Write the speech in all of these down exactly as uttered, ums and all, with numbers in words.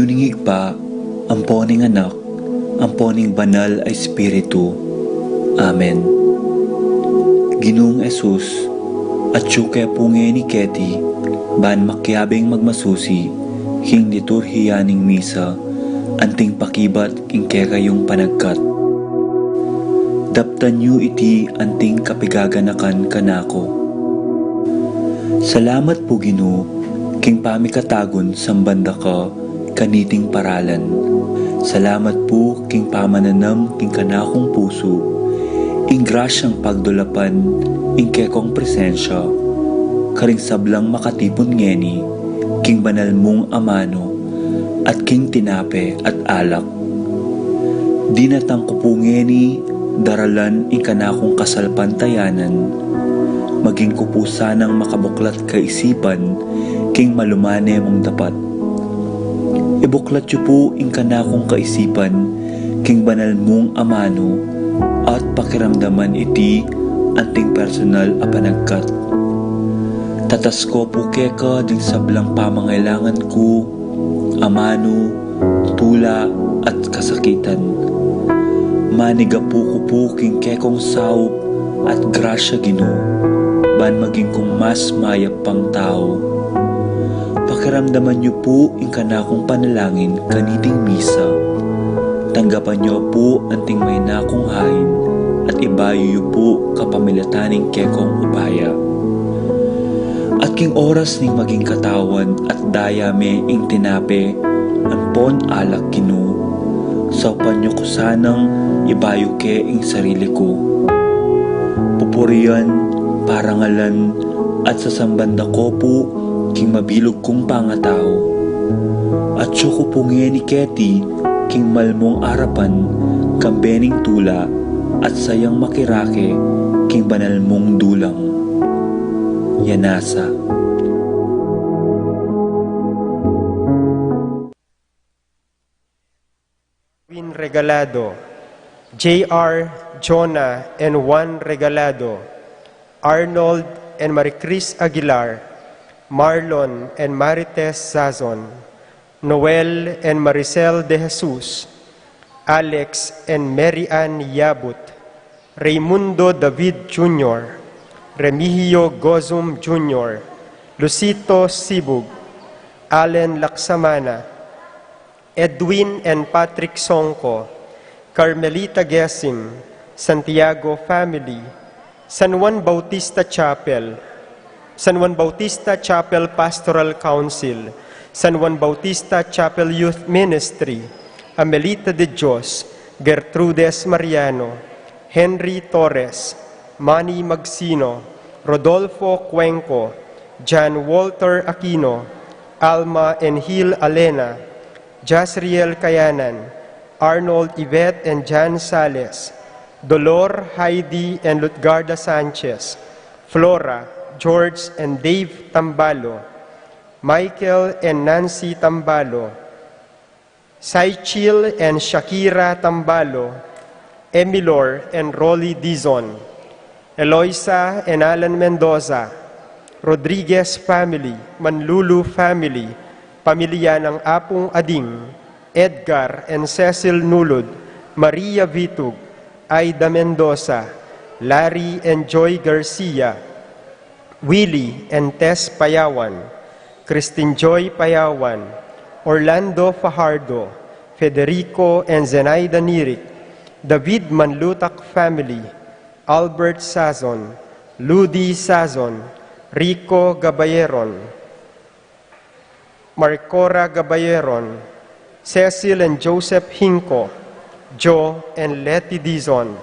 Ning Ibpa, ampo ning Anak, ampo ning Banal a Espiritu. Amen. Ginung Jesus, atyu ke pu ngeni keti, ban makiabing magmasusi king liturhiya ning misa, anting pakibat king kekayung panagkat. Daptan yu iti anting kapigaganakan kanaku. Salamat pu, Ginu, king pamikatagun samban da ka kaniting paralan. Salamat pu king pamananam king kanakung pusu ing grasyang pagdulapan ing kekong presensya karing sablang makatipun ngeni king banal mung amanu at king tinape at alak. Dinatang ku pu ngeni daralan ing kanakung kasalpantayanan, maging ku pu sanang makabuklat kaisipan king malumane mung dapat. Ibuklat yu pu ing kanakung kaisipan king banal mung amanu at pakiramdaman iti anting personal a panagkat. Tatas ku pu keka ding sablang pamangailangan ku, amanu, tula, at kasakitan. Manigapu ku pu king kekong saup at grasya, Ginu, ban maging kung mas mayap pang tau. Pakiramdaman yu pu ing kanakung panalangin kaniting misa. Tanggapan yu pu anting maina kung hain at ibayu yu pu kapamilatan ning kekong upaya. At king oras ning maging katawan at daya me ing tinape ampon alak, Ginu, saupan yu ku sanang ibayu ke ing sarili ku. Pupurian, parangalan, at sasamban da ko pu king mabilug kung pangatau. Atyu ku pu ngeni keti king malmung arapan, kambe ning tula at sayang makirake king banal mung dulang. Yanasa. Win Regalado, J R, Jonah, and Juan Regalado, Arnold and Maricris Aguilar, Marlon and Marites Zazon, Noel and Maricel De Jesus, Alex and Mary Ann Yabut, Raymundo David Junior, Remigio Gozum Junior, Lucito Sibug, Allen Laksamana, Edwin and Patrick Songco, Carmelita Gesim, Santiago family, San Juan Bautista Chapel, San Juan Bautista Chapel Pastoral Council, San Juan Bautista Chapel Youth Ministry, Amelita de Dios, Gertrudes Mariano, Henry Torres, Manny Magsino, Rodolfo Cuenco, John Walter Aquino, Alma and Hil Alena, Jasriel Kayanan, Arnold, Yvette and Jan Sales, Dolor, Heidi and Lutgarda Sanchez, Flora, George and Dave Tambalo, Michael and Nancy Tambalo, Saichil and Shakira Tambalo, Emilor and Rolly Dizon, Eloisa and Alan Mendoza, Rodriguez family, Manlulu family, pamilya nang Apung Ading, Edgar and Cecil Nulud, Maria Vitug, Aida Mendoza, Larry and Joy Garcia, Willie and Tess Payawan, Christine Joy Payawan, Orlando Fajardo, Federico and Zenaida Nirik, David Manlutak family, Albert Sazon, Ludi Sazon, Rico Gabayeron, Marcora Gabayeron, Cecil and Joseph Hinco, Joe and Letty Dizon,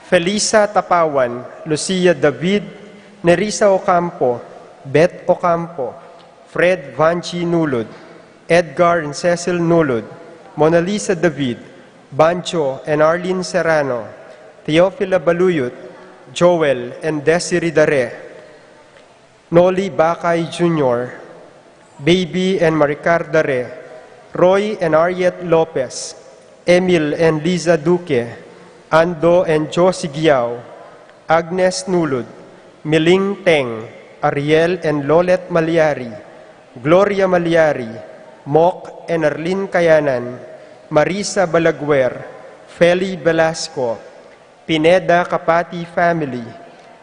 Felisa Tapawan, Lucia David, Nerissa Ocampo, Beth Ocampo, Fred Vanchi Nulud, Edgar and Cecil Nulud, Mona Lisa David, Bancho and Arlene Serrano, Teofila Baluyut, Joel and Desiree Dare, Noli Bacay Junior, Baby and Maricar Dare, Roy and Ariet Lopez, Emil and Liza Duque, Ando and Josie Giao, Agnes Nulud, Miling Teng, Ariel and Lolet Maliari, Gloria Maliari, Mok and Arlene Kayanan, Marisa Balaguer, Feli Velasco, Pineda Kapati family,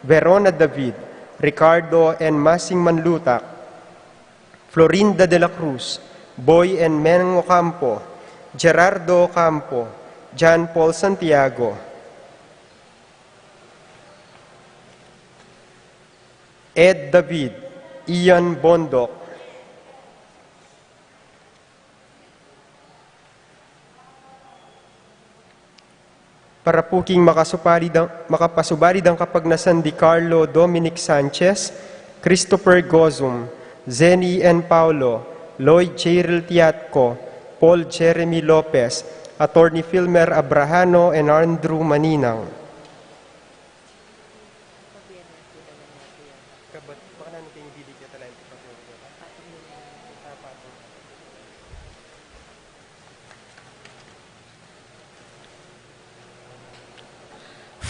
Verona David, Ricardo and Masing Manlutak, Florinda de la Cruz, Boy and Meng Ocampo, Gerardo Ocampo, John Paul Santiago, Ed David, Ian Bondoc. Para pu king makasubalit ang, makapasubalit ang kapagnasan di Carlo Dominic Sanchez, Christopher Gozum, Zenny and Paulo, Lloyd Cheryl Tiatco, Paul Jeremy Lopez, Attorney Filmer Abrahano and Andrew Maninang.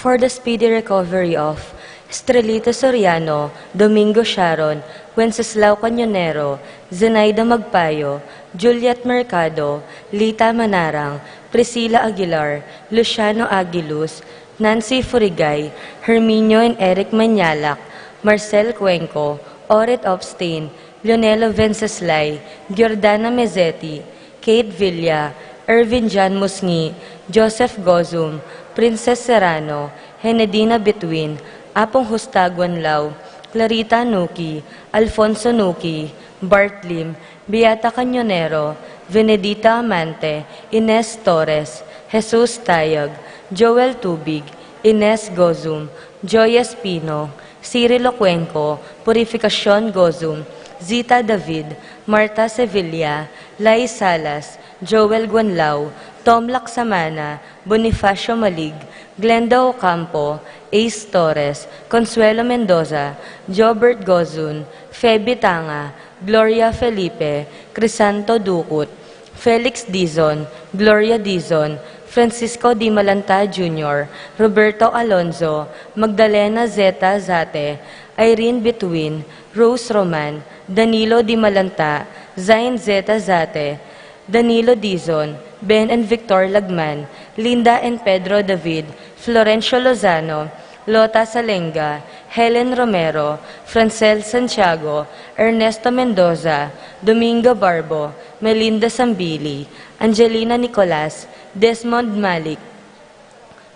For the speedy recovery of Estrelita Soriano, Domingo Sharon, Wenceslao Cañonero, Zenaida Magpayo, Juliet Mercado, Lita Manarang, Priscilla Aguilar, Luciano Aguiluz, Nancy Furigay, Herminio and Eric Mañalac, Marcel Cuenco, Orit Opstain, Leonela Venceslay, Giordana Mezzetti, Kate Villa, Ervin John Musngi, Joseph Gozum, Princess Serrano, Henedina Between, Apong Husta Guanlao, Clarita Nuki, Alfonso Nuki, Bart Lim, Beata Cañonero, Venedita Amante, Ines Torres, Jesus Tayag, Joel Tubig, Ines Gozum, Joy Espino, Cirilo Cuenco, Purificacion Gozum, Zita David, Martha Sevilla, Lai Salas, Joel Guanlao, Tom Laksamana, Bonifacio Malig, Glenda Ocampo, Ace Torres, Consuelo Mendoza, Jobert Gozun, Feby Tanga, Gloria Felipe, Crisanto Ducut, Felix Dizon, Gloria Dizon, Francisco Di Malanta Junior, Roberto Alonzo, Magdalena Zeta Zate, Irene Between, Rose Roman, Danilo Di Malanta, Zain Zeta Zate, Danilo Dizon, Ben and Victor Lagman, Linda and Pedro David, Florencio Lozano, Lota Salenga, Helen Romero, Francel Santiago, Ernesto Mendoza, Domingo Barbo, Melinda Sambili, Angelina Nicolas, Desmond Malik,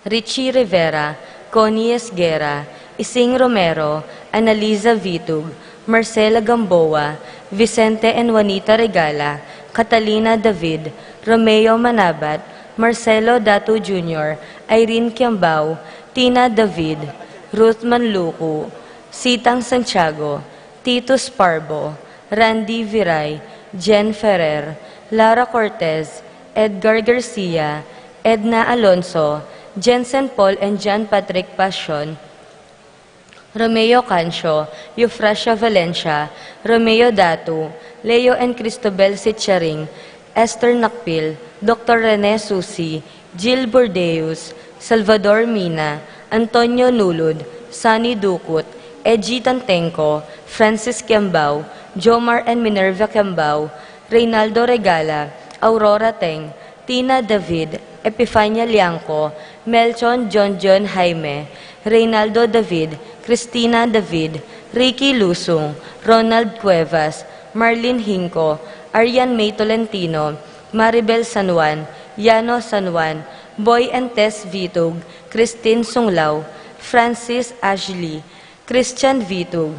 Richie Rivera, Connie Esguerra, Ising Romero, Analiza Vitug, Marcela Gamboa, Vicente and Juanita Regala, Catalina David, Romeo Manabat, Marcelo Datu Junior, Irene Kiambao, Tina David, Ruth Manlucu, Sitang Santiago, Titus Parbo, Randy Viray, Jen Ferrer, Lara Cortez, Edgar Garcia, Edna Alonso, Jensen Paul and John Patrick Pasion, Romeo Cancio, Eufrasia Valencia, Romeo Datu, Leo and Cristobel Sicharing, Esther Nakpil, Doctor Rene Susi, Jill Bordeus, Salvador Mina, Antonio Nulud, Sunny Ducut, Edgy Tantengco, Francis Kiambao, Jomar and Minerva Kiambao, Reynaldo Regala, Aurora Teng, Tina David, Epifania Liangco, Melchon John John Jaime, Reynaldo David, Cristina David, Ricky Lusung, Ronald Cuevas, Marlene Hinco, Arian May Tolentino, Maribel San Juan, Yano San Juan, Boy and Tess Vitug, Christine Sunglao, Francis Ashley, Christian Vitug,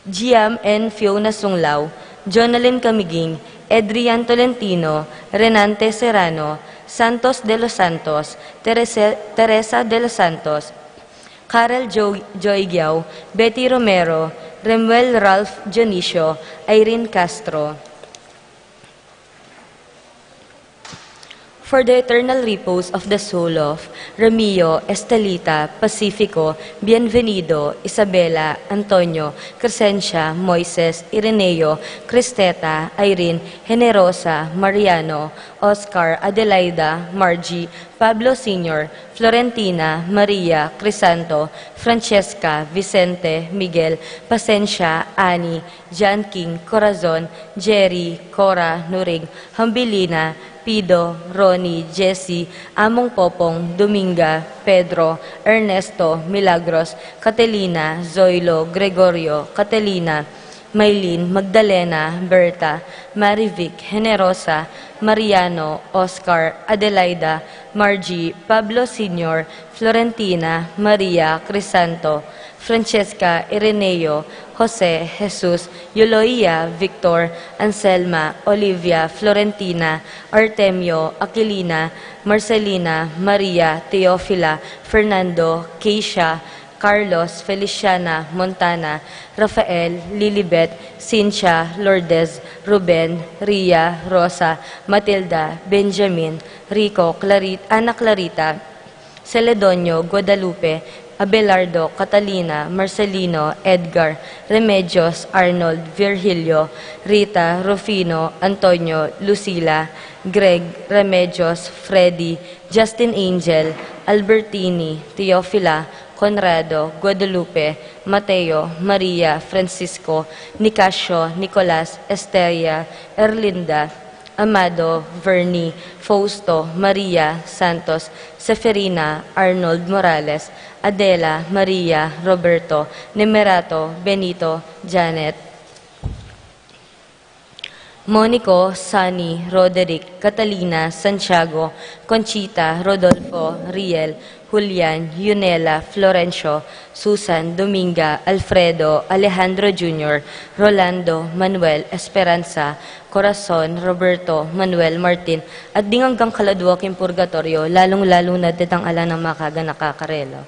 Giam and Fiona Sunglao, Jonalyn Camiging, Adrian Tolentino, Renante Serrano, Santos de los Santos, Terese-, Teresa de los Santos, Karel Jo-, Joy Giao, Betty Romero, Remuel Ralph Dionisio, Irene Castro. For the eternal repose of the soul of Remio, Estelita, Pacifico, Bienvenido, Isabela, Antonio, Crescencia, Moises, Ireneo, Cristeta, Irene, Generosa, Mariano, Oscar, Adelaida, Margie, Pablo Senior, Florentina, Maria, Crisanto, Francesca, Vicente, Miguel, Pasencia, Annie, John King, Corazon, Jerry, Cora, Nuring, Hambilina, Pido, Ronnie, Jesse, Among Popong, Dominga, Pedro, Ernesto, Milagros, Catelina, Zoilo, Gregorio, Catelina, Maylin, Magdalena, Berta, Marivic, Generosa, Mariano, Oscar, Adelaida, Margie, Pablo Senior, Florentina, Maria, Crisanto, Francesca, Ireneo, Jose, Jesus, Euloia, Victor, Anselma, Olivia, Florentina, Artemio, Aquilina, Marcelina, Maria, Teofila, Fernando, Keisha, Carlos, Feliciana, Montana, Rafael, Lilibet, Cynthia, Lourdes, Ruben, Ria, Rosa, Matilda, Benjamin, Rico, Clarit-, Ana Clarita, Celedonio, Guadalupe, Abelardo, Catalina, Marcelino, Edgar, Remedios, Arnold, Virgilio, Rita, Rufino, Antonio, Lucila, Greg, Remedios, Freddy, Justin, Angel, Albertini, Teofila, Conrado, Guadalupe, Mateo, Maria, Francisco, Nicasio, Nicolas, Esteria, Erlinda, Amado, Vernie, Fausto, Maria, Santos, Seferina, Arnold, Morales, Adela, Maria, Roberto, Nemerato, Benito, Janet, Monico, Sunny, Roderick, Catalina, Santiago, Conchita, Rodolfo, Riel, Julian, Yunela, Florencio, Susan, Dominga, Alfredo, Alejandro Junior, Rolando, Manuel, Esperanza, Corazon, Roberto, Manuel, Martin, at ding anggang kaladua king purgatoryo, lalung-lalu na detang ala nang makaganaka karela.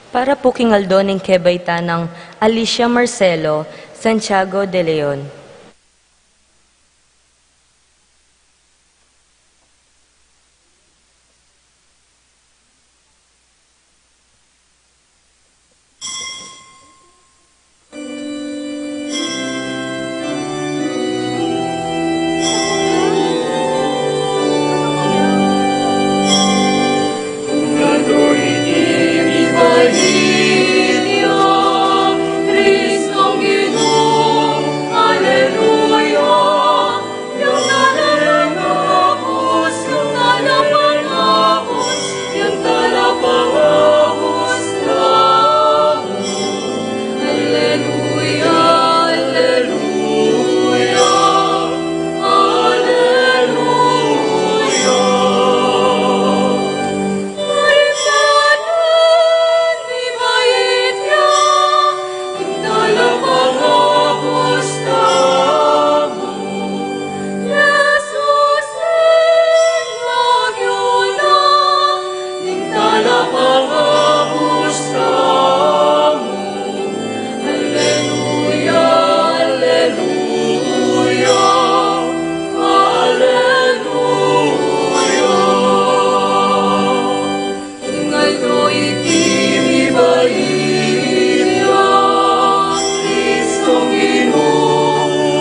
Para pu king aldo ning kebaitan nang Alicia Marcelo, Santiago de Leon.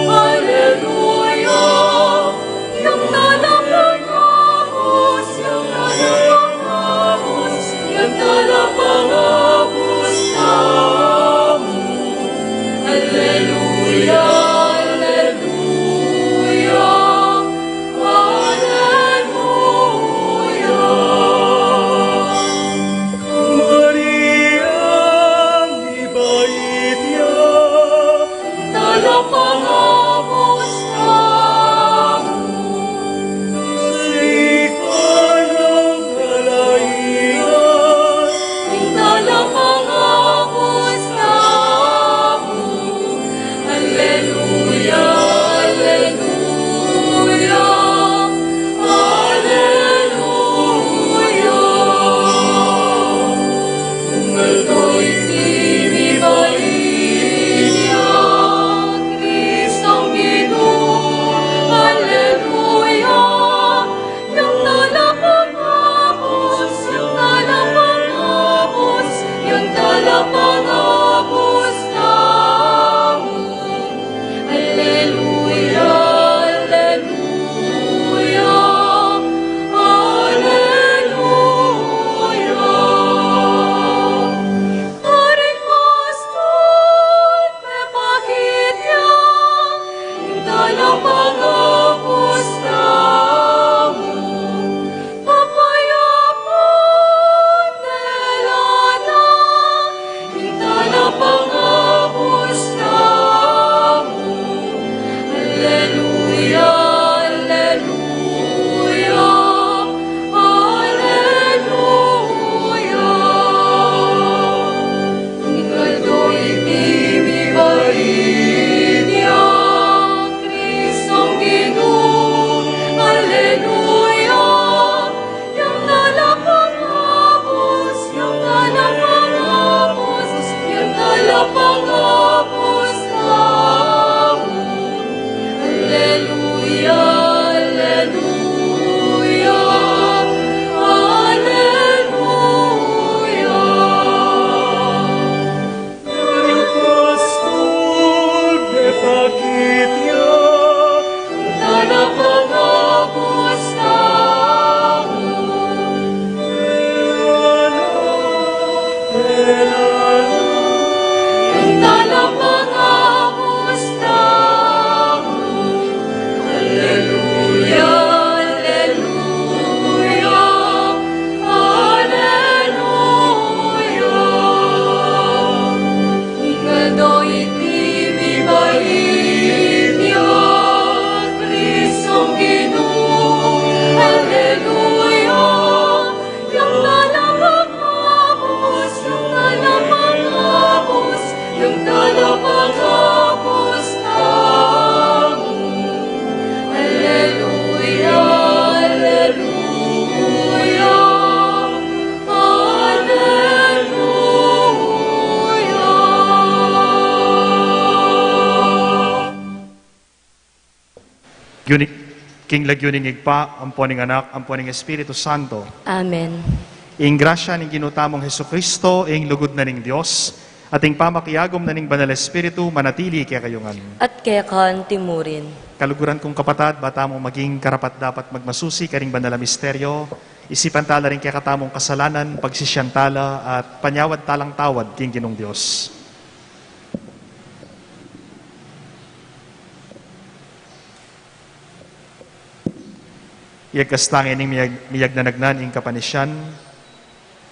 Aleluya. Yang talapangabus, yang talapangabus, yang talapangabus tamu. Aleluya, aleluya, aleluya. Maria, mibait ya, talapangabus tamu. Sipana kalaingan, talapangabus tamu. Aleluya, aleluya, aleluya. Nung aldo iti mibait ya Kristong Ginu. Aleluya. Yang talapangabus, yang talapangabus, yang talapangabus tamu. Aleluya, aleluya, aleluya. Karing pastul mepakit ya, ing talapangabus tamu. Kapayapan dela na, ing talapangabus tamu. Aleluya, aleluya, aleluya. Ing aldo iti mibait ya Kristong Ginu. Aleluya. Yang talapangabus, yang talapangabus, yang talapangabus tamu. Aleluya, aleluya, aleluya. Ing pastul mepakit ya, talapangabus tamu. Tela na, tela na, ing talapangabus tamu. Aleluya, aleluya, aleluya. Ing aldo iti mibait ya Kristong Ginu. Aleluya. Yang talapangabus, yang talapangabus, yang talapangabus tamu. Aleluya, aleluya, aleluya. King lagyu ning Ibpa, ampo ning Anak, ampo ning Espiritu Santo. Amen. Ing grasya ning Ginu tamung Jesucristo, ing lugud na ning Dios, at ing pamakiagum na ning Banal Espiritu, manatili kekayu ngan. At keka antimurin. Kaluguran kung kapatad, ba tamu maging karapat-dapat magmasusi karing banal a misteryo, isipan tala ring kekatamung kasalanan, pagsisian tala, at panyawad talang tawad king Ginung Dios. Iyagkas tang ining miyag-, miyagnanagnan ing kapanisian.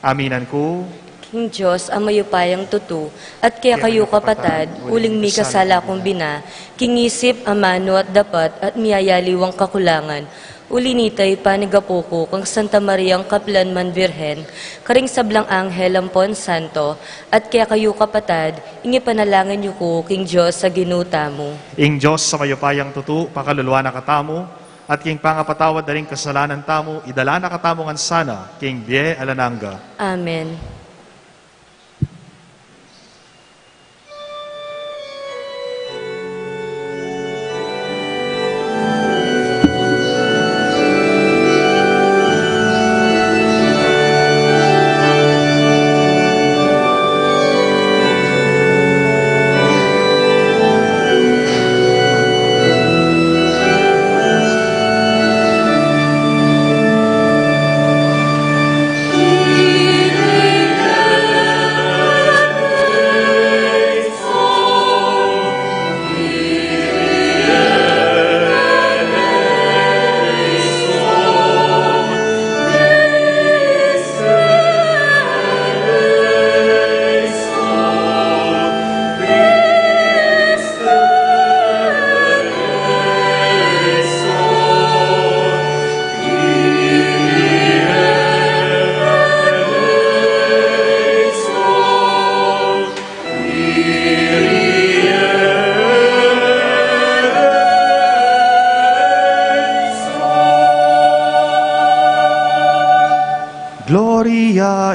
Aminan ku king Dios a mayupayang tutu, at kekayu kapatad, uling mikasala kung bina, king isip, amanu at dapat, at miyayaliwang kakulangan. Uli nita, ipanigapu ku kang Santa Mariang kaplan man Birhen, karing sablang anghel ampon santo, at kekayu kapatad, ing ipanalangin yu ku king Dios a Ginu tamu. Ing Dios a mayupayang tutu, pakaluluan na katamu, at king pangapatawad da ring kasalanan tamu, idala na katamu ngan sana king bie alang angga. Amen.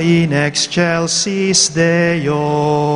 in excelsis Deo.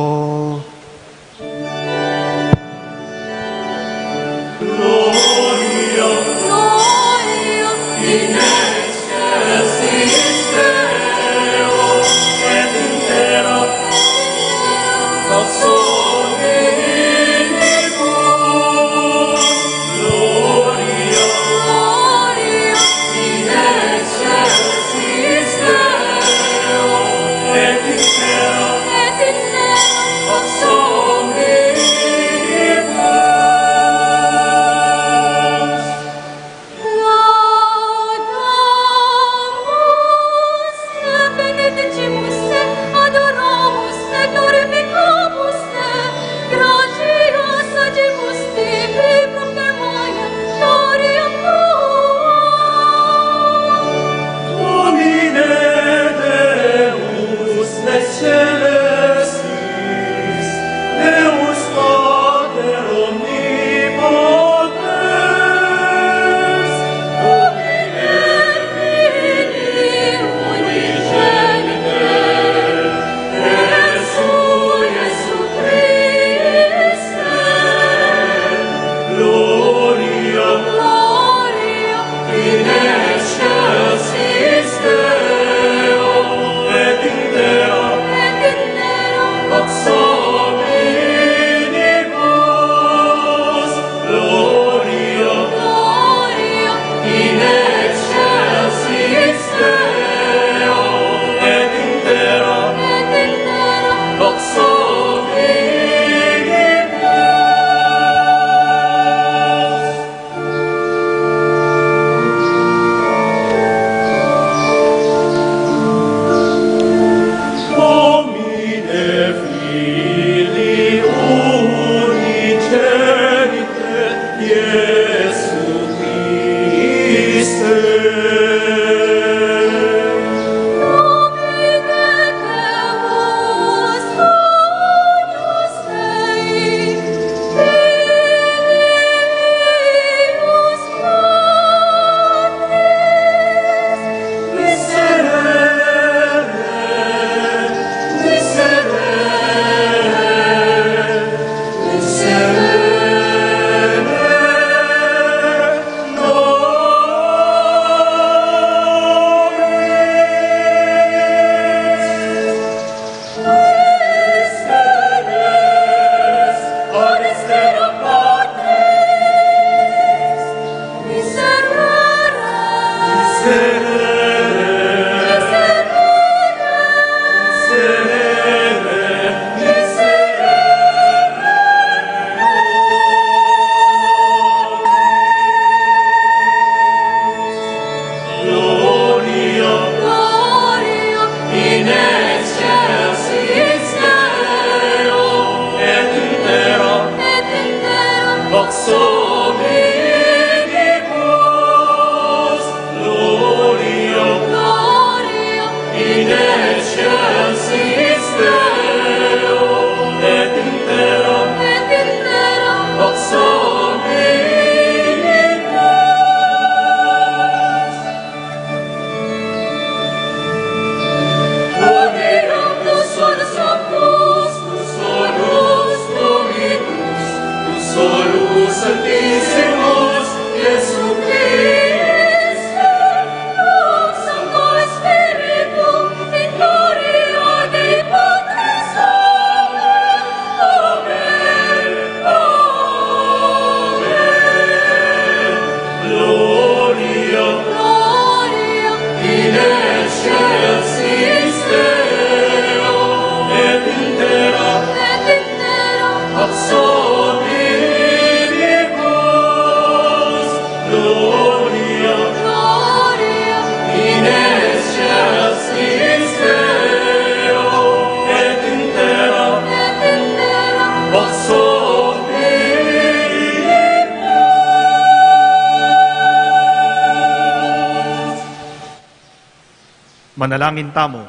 Manalangin tamu.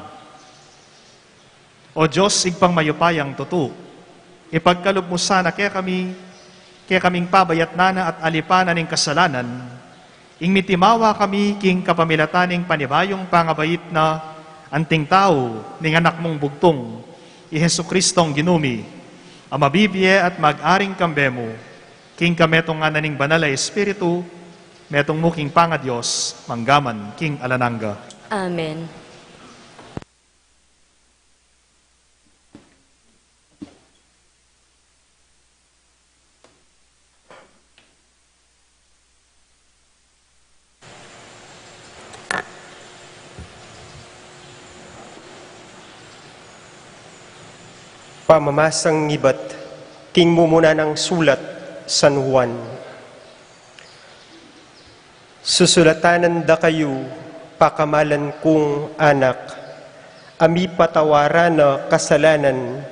O Dios, Ibpang mayupayang tutu, ipagkalub mu sana kekami, kekaming pabayatnan na at alipan na ning kasalanan, ing mitimawa kami king kapamilatan ning panibayung pangabait na, Anting tau ning Anak mung bugtung, i Jesucristong Ginu mi, a mabibie at mag-aring kambe mu, king kametung ngan na ning Banal a Espiritu, metung mu king pangaDios, manggaman king alang angga. Amen. Pamamasang ibat king mumuna nang sulat San Juan. Susulatanan da kayu, pakamalan kung anak, a mipatawaran na kasalanan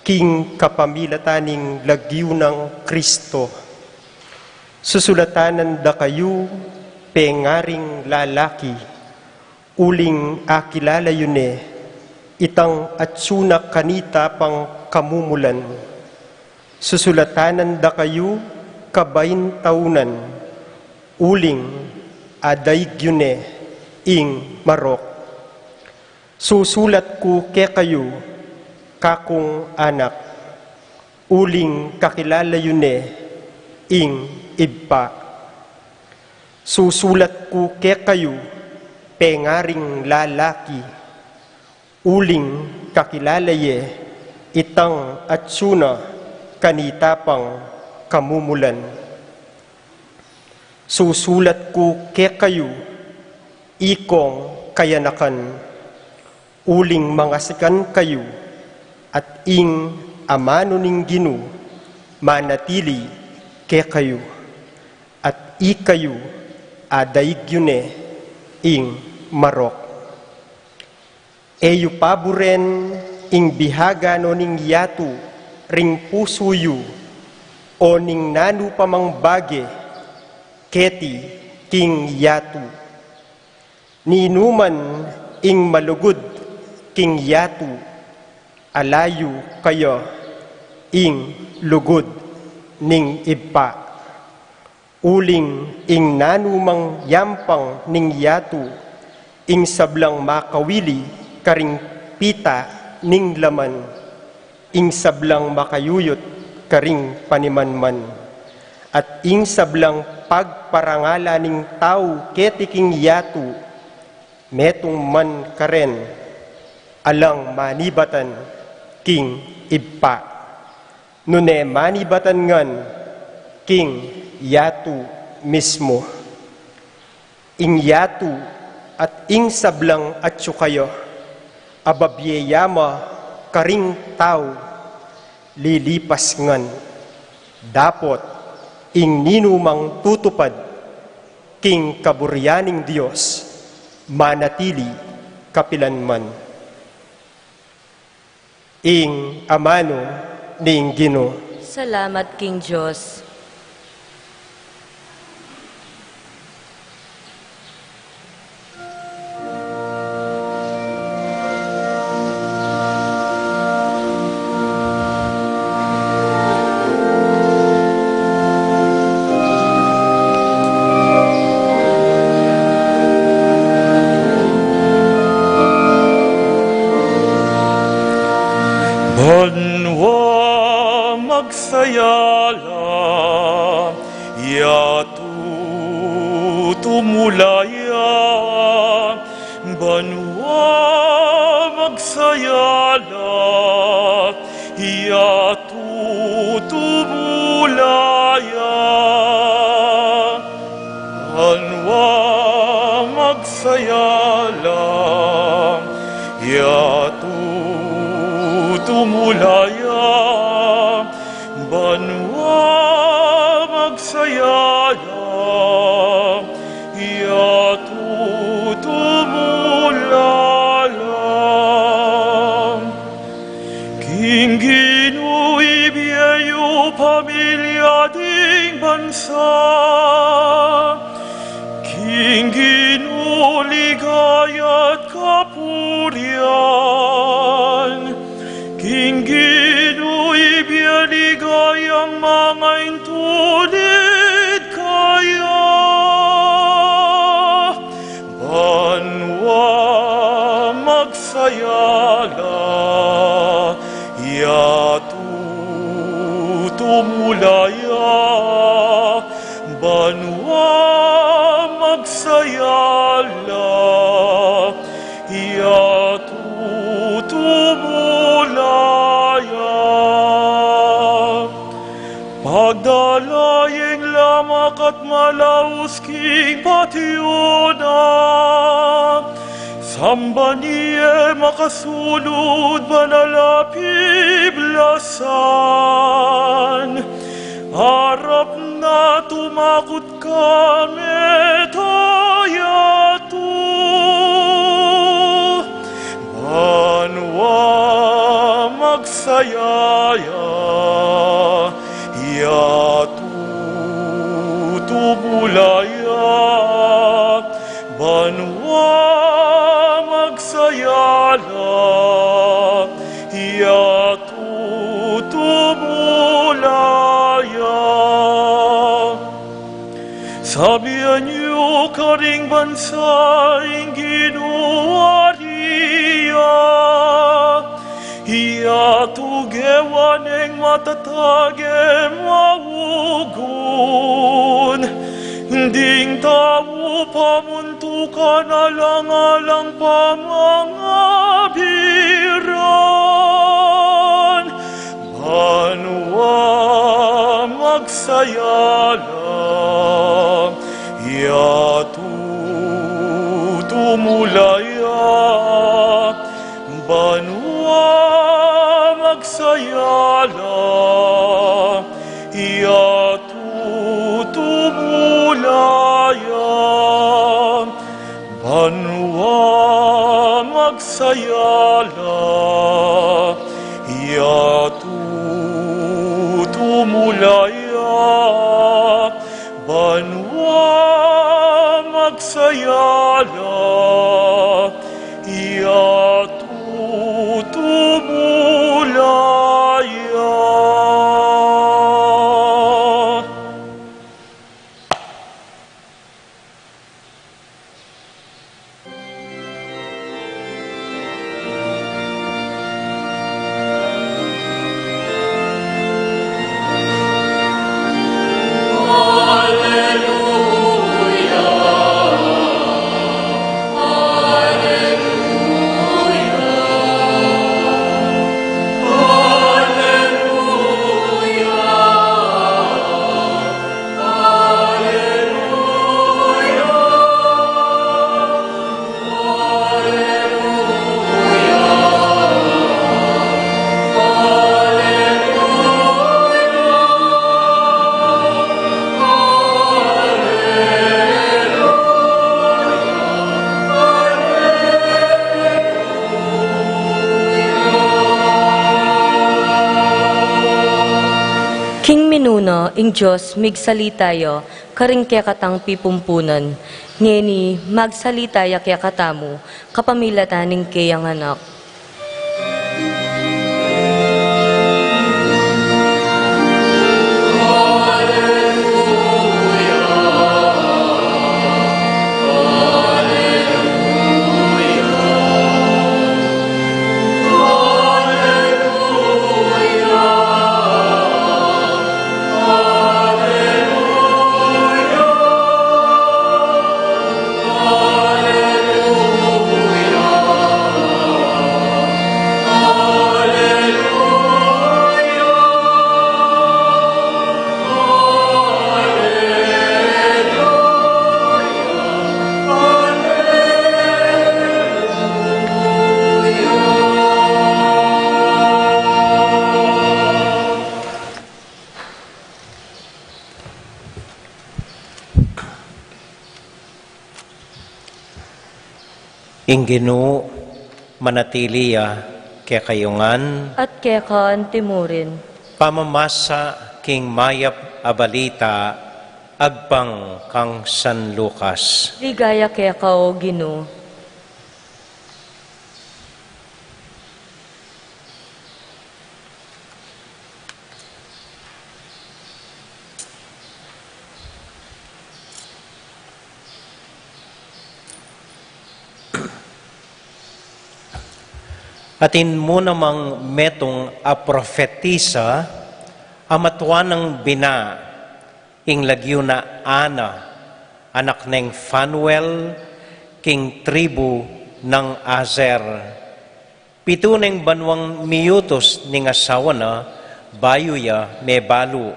king kapamilatan ning lagyu nang Kristo. Susulatanan da kayu, pengaring lalaki, uling akilala yu ne itang atsu na kanita pang kamumulan. Susulatanan da kayu, kabaintaunan, uling adaig yu ne ing marok. Susulat ku kekayu, kakung anak, uling kakilala yu ne ing Ibpa. Susulat ku kekayu, pengaring lalaki, uling kakilala ye itang atsu na kanita pang kamumulan. Susulat ku kekayu, ikong kayanakan, uling mangasikan kayu, at ing amanu ning Ginu manatili kekayu, at ikayu adaig yu ne ing marok. E yu paburen ing bihagan o ning yatu ring pusu yu, o ning nanu pa mang bage keti king yatu. Ninuman ing malugud king yatu, ala yu kaya ing lugud ning Ibpa. Uling ing nanu mang yampang ning yatu, ing sablang makawili karing pita ning laman, ing sablang makayuyut karing panimanman, at ing sablang pagparangalan ning tau keti king yatu, metung man karen, alang manibatan king Ibpa, nune manibatan ngan king yatu mismu. Ing yatu at ing sablang atsu kaya, a babie ya ma karing tau, lilipas ngan. Dapot ing ninumang tutupad king kaburian ning Dios, manatili kapilanman. Ing amanu ning Ginu. Salamat king Dios. Banua magsaya la, yatu tumula ya. Banua magsaya la, yatu tumula ya. Banua magsaya la, yatu tumula ya. Banua magsaya la, yatu tumula la. King Ginu ibie yu pamilya ding bansa, king Ginu ligaya at kapurian, king Ginu ibie ligayang mangaintulid kaya. Banua mag Banua magsaya la, ya tutumulaya. Pagdala yeng lamak at malaus king patyu na, samban ye makasulud banal a piblasan. Arap na tumakut kami, tayatu. Banua magsaya la, ya tutumulaya. Banua magsaya la, ya tutumulaya. Sabian yu karing bansa ing Ginu a ari ya, ya tugewa neng matatag e maugun. Ding tau pamuntukan alang-alang pamangabiran. Banua magsaya la, ya tutumulaya. Banua magsaya la, ya tutumulaya. Banua magsaya la, ya tutumulaya. Banua magsaya la, ya tutumulaya. King minuna, ing Dios migsalita ya karing kekatang pipumpunan. Ngeni, magsalita ya kekatamu kapamilatan ning keyang Anak. Ing Ginu manatili ya kekayu ngan. At keka antimurin. Pamamasa king mayap a balita agpang kang San Lucas. Ligaya keka, O Ginu. Atin mu namang metung a profetisa a matua nang bina Ing lagyu na Ana, anak neng Fanuel, king tribu nang Aser. Pitu neng banuang miyutus ning asawa na, bayu ya mebalu.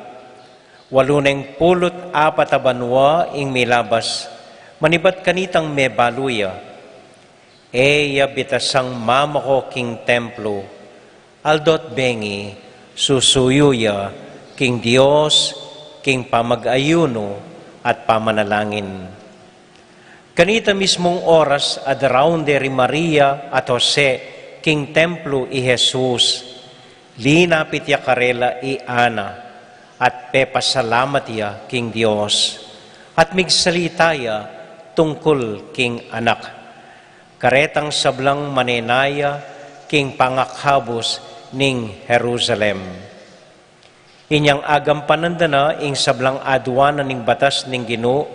Walu neng pulu't apat a banua ing milabas, manibat kanitang mebalu ya. E ya bitasang mamako king templo, aldo't bengi susuyu ya king Dios, king pamag-ayunu at pamanalangin. Kanita mismung oras a daraun de ri Maria at Jose king templo i Jesus, linapit ya karela i Ana, at pepasalamat ya king Dios, at migsalita ya tungkul king anak. Karetang sablang manenaya king pangakabus ning Jerusalem. Inyang agampanan da na ing sablang aduanan ning batas ning Ginu,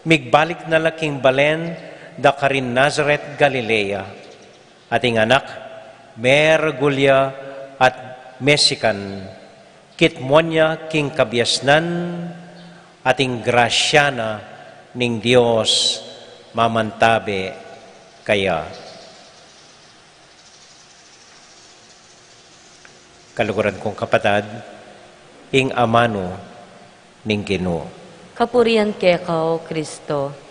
migbalik na la king balen da karin Nazaret, Galilea. At ing anak, meragul ya at mesikan, kitmuan ya king kabiasnan, at ing grasya na ning Dios mamantabe kaya. Kaluguran kung kapatad, ing amanu ning Ginu. Kapurian keka, O Kristo.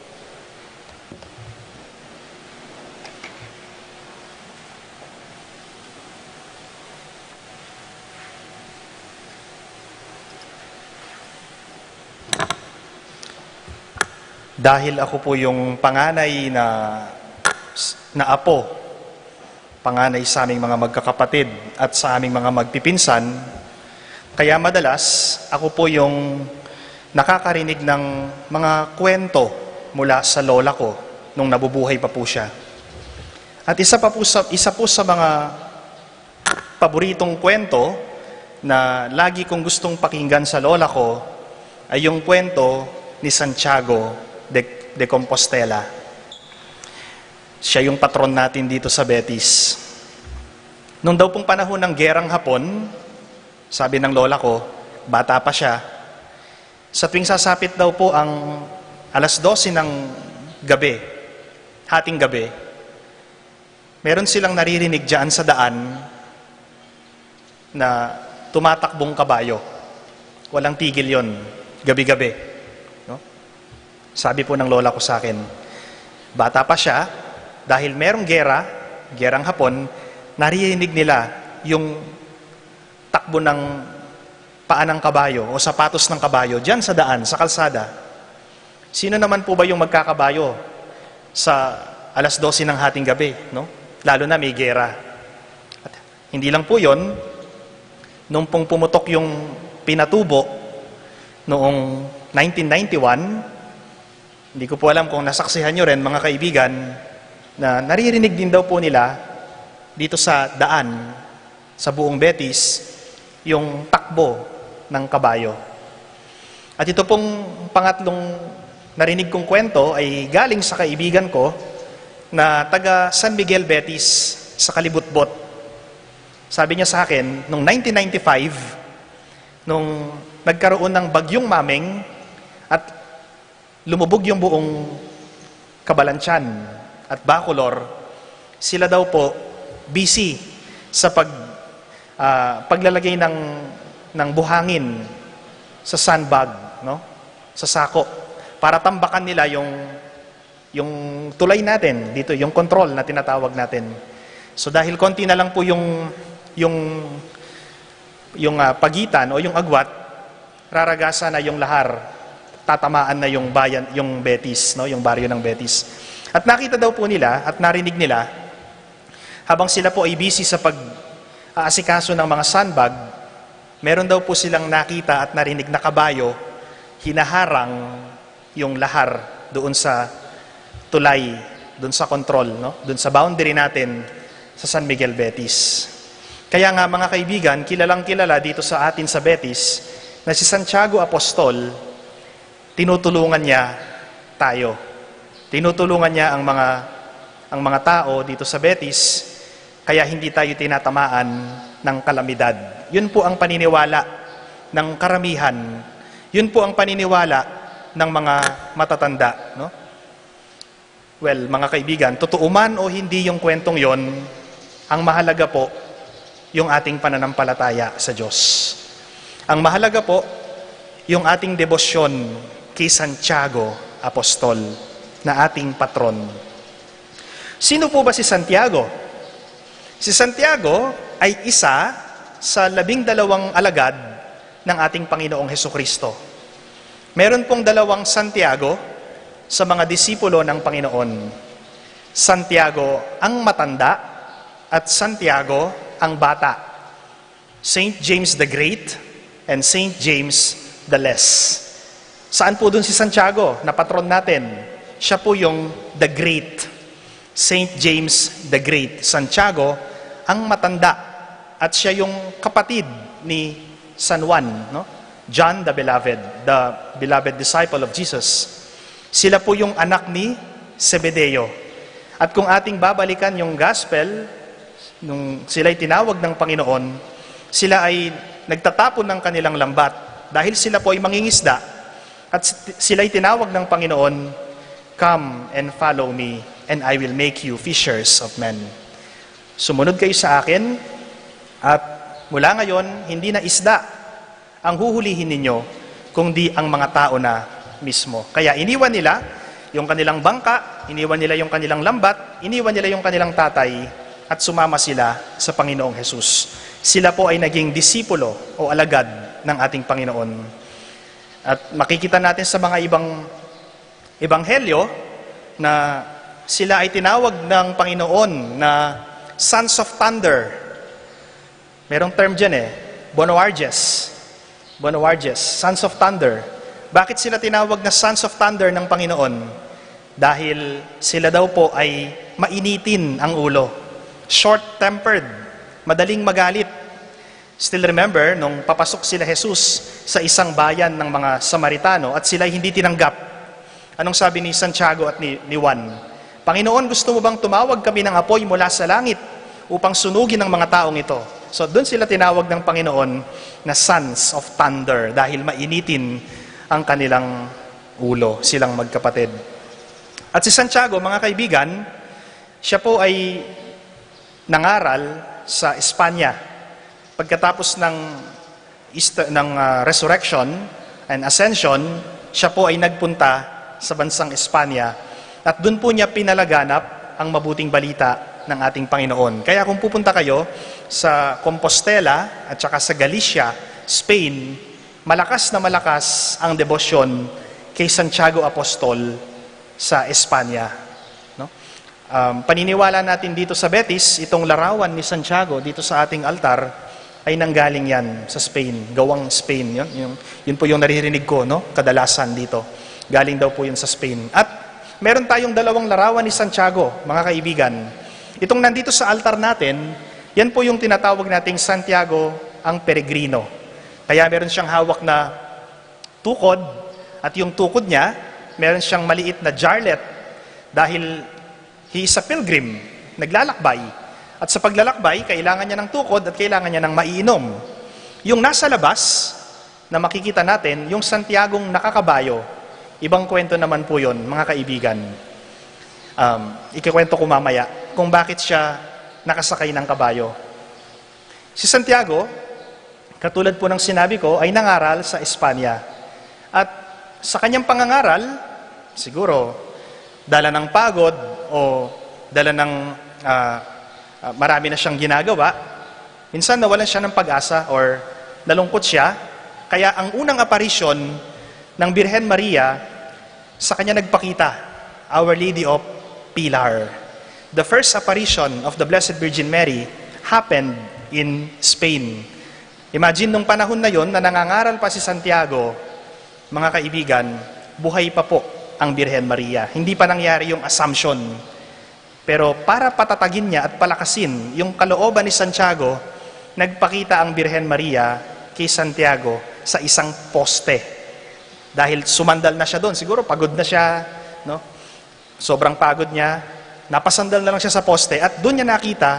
Dahil ako po yung panganay na, na apo, panganay sa aming mga magkakapatid at sa aming mga magpipinsan, kaya madalas ako po yung nakakarinig ng mga kwento mula sa lola ko nung nabubuhay pa po siya. At isa pa po sa, isa po sa mga paboritong kwento na lagi kong gustong pakinggan sa lola ko ay yung kwento ni Santiago de, de Compostela. Siya yung patron natin dito sa Betis. Nung daw pong panahon ng Gerang Hapon, sabi ng lola ko, bata pa siya, sa tuwing sasapit daw po ang alas dose ng gabi, hating gabi, meron silang naririnig dyan sa daan na tumatakbong kabayo. Walang tigil yon, gabi-gabi. No? Sabi po ng lola ko sa akin, bata pa siya, dahil merong gera, gerang Hapon, naririnig nila yung takbo ng paa ng kabayo o sapatos ng kabayo dyan sa daan, sa kalsada. Sino naman po ba yung magkakabayo sa alas dose ng hating gabi, no? Lalo na may gera. At hindi lang po yon, nung pong pumutok yung Pinatubo noong nineteen ninety-one, hindi ko po alam kung nasaksihan nyo rin, mga kaibigan, na naririnig din daw po nila dito sa daan, sa buong Betis, yung takbo ng kabayo. At ito pong pangatlong narinig kong kwento ay galing sa kaibigan ko na taga San Miguel Betis sa Kalibutbot. Sabi niya sa akin, nung nineteen ninety-five, nung nagkaroon ng Bagyong Maming at lumubog yung buong Cabalantian at Bacolor, sila daw po busy sa pag, ah, paglalagay ng, ng buhangin sa sandbag, no? Sa sako, para tambakan nila yung, yung tulay natin dito, yung control na tinatawag natin. So, dahil konti na lang po yung, yung, yung, ah, pagitan o yung agwat, raragasan na yung lahar, tatamaan na yung bayan, yung Betis, no? Yung baryo ng Betis. At nakita daw po nila at narinig nila, habang sila po ay busy sa pag-aasikaso ng mga sandbag, meron daw po silang nakita at narinig na kabayo, hinaharang yung lahar doon sa tulay, doon sa control, no? Doon sa boundary natin sa San Miguel Betis. Kaya nga, mga kaibigan, kilalang kilala dito sa atin sa Betis na si Santiago Apostol, tinutulungan niya tayo. Tinutulungan niya ang mga, ang mga tao dito sa Betis, kaya hindi tayo tinatamaan ng kalamidad. Yun po ang paniniwala ng karamihan Yun po ang paniniwala ng mga matatanda, no? Well, mga kaibigan, totoo man o hindi yung kwentong yon, ang mahalaga po yung ating pananampalataya sa Diyos. Ang mahalaga po yung ating debosyon kay Santiago Apostol na ating patron. Sino po ba si Santiago? Si Santiago ay isa sa labing dalawang alagad ng ating Panginoong Hesukristo. Meron pong dalawang Santiago sa mga disipulo ng Panginoon. Santiago ang matanda at Santiago ang bata. Saint James the Great and Saint James the Less. Saan po dun si Santiago na patron natin? Siya po yung the Great. Saint James the Great. Santiago ang matanda. At siya yung kapatid ni San Juan, no? John the Beloved, the beloved disciple of Jesus. Sila po yung anak ni Zebedeo. At kung ating babalikan yung gospel, nung sila'y tinawag ng Panginoon, sila ay nagtatapon ng kanilang lambat dahil sila po ay mangingisda. At s-, sila'y tinawag ng Panginoon, "Come and follow me, and I will make you fishers of men." Sumunod kayo sa akin, at mula ngayon, hindi na isda ang huhulihin ninyo, kundi ang mga tao na mismo. Kaya iniwan nila yung kanilang bangka, iniwan nila yung kanilang lambat, iniwan nila yung kanilang tatay, at sumama sila sa Panginoong Jesus. Sila po ay naging disipulo o alagad ng ating Panginoon. At makikita natin sa mga ibang ebanghelyo na sila ay tinawag ng Panginoon na sons of thunder. Merong term dyan eh, Bonoarges. Bonoarges, sons of thunder. Bakit sila tinawag na sons of thunder ng Panginoon? Dahil sila daw po ay mainitin ang ulo, short-tempered, madaling magalit. Still remember, nung papasok sila Jesus sa isang bayan ng mga Samaritano at sila'y hindi tinanggap, anong sabi ni Santiago at ni, ni Juan? "Panginoon, gusto mo bang tumawag kami ng apoy mula sa langit upang sunugin ang mga taong ito?" So, doon sila tinawag ng Panginoon na sons of thunder dahil mainitin ang kanilang ulo, silang magkapatid. At si Santiago, mga kaibigan, siya po ay nangaral sa Espanya. Pagkatapos ng Easter, ng, ah, Resurrection and Ascension, siya po ay nagpunta sa bansang Espanya at doon po niya pinalaganap ang mabuting balita ng ating Panginoon. Kaya kung pupunta kayo sa Compostela at saka sa Galicia, Spain, malakas na malakas ang debosyon kay Santiago Apostol sa Espanya, no? Um, paniniwala natin dito sa Betis, itong larawan ni Santiago dito sa ating altar ay nanggaling yan sa Spain, gawang Spain. Yun, yung, yun po yung naririnig ko, no? Kadalasan dito. Galing daw po yun sa Spain. At meron tayong dalawang larawan ni Santiago, mga kaibigan. Itong nandito sa altar natin, yan po yung tinatawag nating Santiago ang Peregrino. Kaya meron siyang hawak na tukod, at yung tukod niya, meron siyang maliit na jarlet dahil he is a pilgrim, naglalakbay. At sa paglalakbay, kailangan niya ng tukod at kailangan niya ng maiinom. Yung nasa labas na makikita natin, yung Santiagong nakakabayo, ibang kwento naman po yun, mga kaibigan. Um, ikikwento ko mamaya kung bakit siya nakasakay ng kabayo. Si Santiago, katulad po ng sinabi ko, ay nangaral sa Espanya. At sa kanyang pangangaral, siguro, dala ng pagod o dala ng, ah, ah, marami na siyang ginagawa, minsan nawalan siya ng pag-asa or nalungkot siya. Kaya ang unang aparisyon ng Birhen Maria sa kanya nagpakita, Our Lady of Pilar. The first apparition of the Blessed Virgin Mary happened in Spain. Imagine nung panahon na yon na nangangaral pa si Santiago, mga kaibigan, buhay pa po ang Birhen Maria. Hindi pa nangyari yung Assumption. Pero para patatagin niya at palakasin yung kalooban ni Santiago, nagpakita ang Birhen Maria kay Santiago sa isang poste. Dahil sumandal na siya doon, siguro pagod na siya, no? Sobrang pagod niya, napasandal na lang siya sa poste at doon niya nakita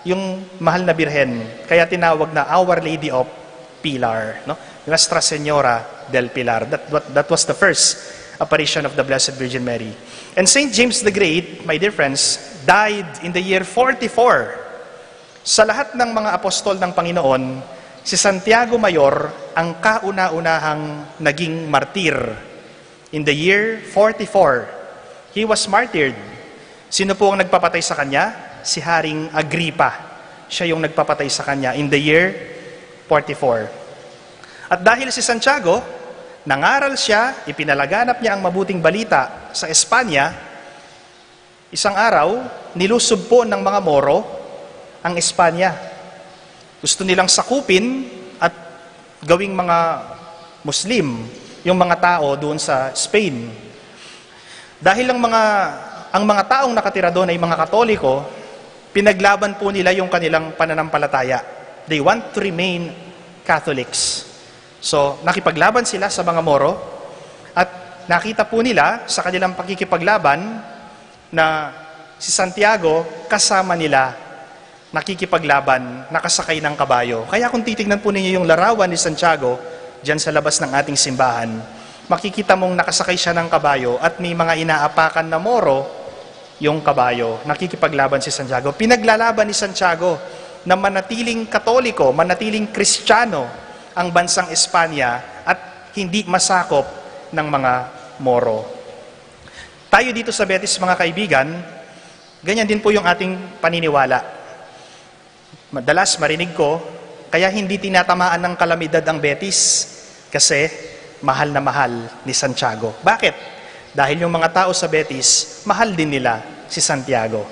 yung mahal na Birhen. Kaya tinawag na Our Lady of Pilar, no? Nuestra Señora del Pilar. That, that, that was the first apparition of the Blessed Virgin Mary. And Saint James the Great, my dear friends, died in the year forty-four. Sa lahat ng mga apostol ng Panginoon, si Santiago Mayor ang kauna-unahang naging martir. In the year forty-four, he was martyred. Sino po ang nagpapatay sa kanya? Si Haring Agripa. Siya yung nagpapatay sa kanya in the year forty-four. At dahil si Santiago, nangaral siya, ipinalaganap niya ang mabuting balita sa Espanya, isang araw, nilusob po ng mga Moro ang Espanya. Gusto nilang sakupin at gawing mga Muslim yung mga tao doon sa Spain. Dahil ang mga, ang mga taong nakatira doon ay mga Katoliko, pinaglaban po nila yung kanilang pananampalataya. They want to remain Catholics. So, nakipaglaban sila sa mga Moro at nakita po nila sa kanilang pakikipaglaban na si Santiago kasama nila nakikipaglaban, nakasakay ng kabayo. Kaya kung titignan po ninyo yung larawan ni Santiago dyan sa labas ng ating simbahan, makikita mong nakasakay siya ng kabayo at may mga inaapakan na Moro yung kabayo. Nakikipaglaban si Santiago. Pinaglalaban ni Santiago na manatiling Katoliko, manatiling Kristiyano ang bansang Espanya at hindi masakop ng mga Moro. Tayo dito sa Betis, mga kaibigan, ganyan din po yung ating paniniwala. Madalas marinig ko, kaya hindi tinatamaan ng kalamidad ang Betis kasi mahal na mahal ni Santiago. Bakit? Dahil yung mga tao sa Betis, mahal din nila si Santiago.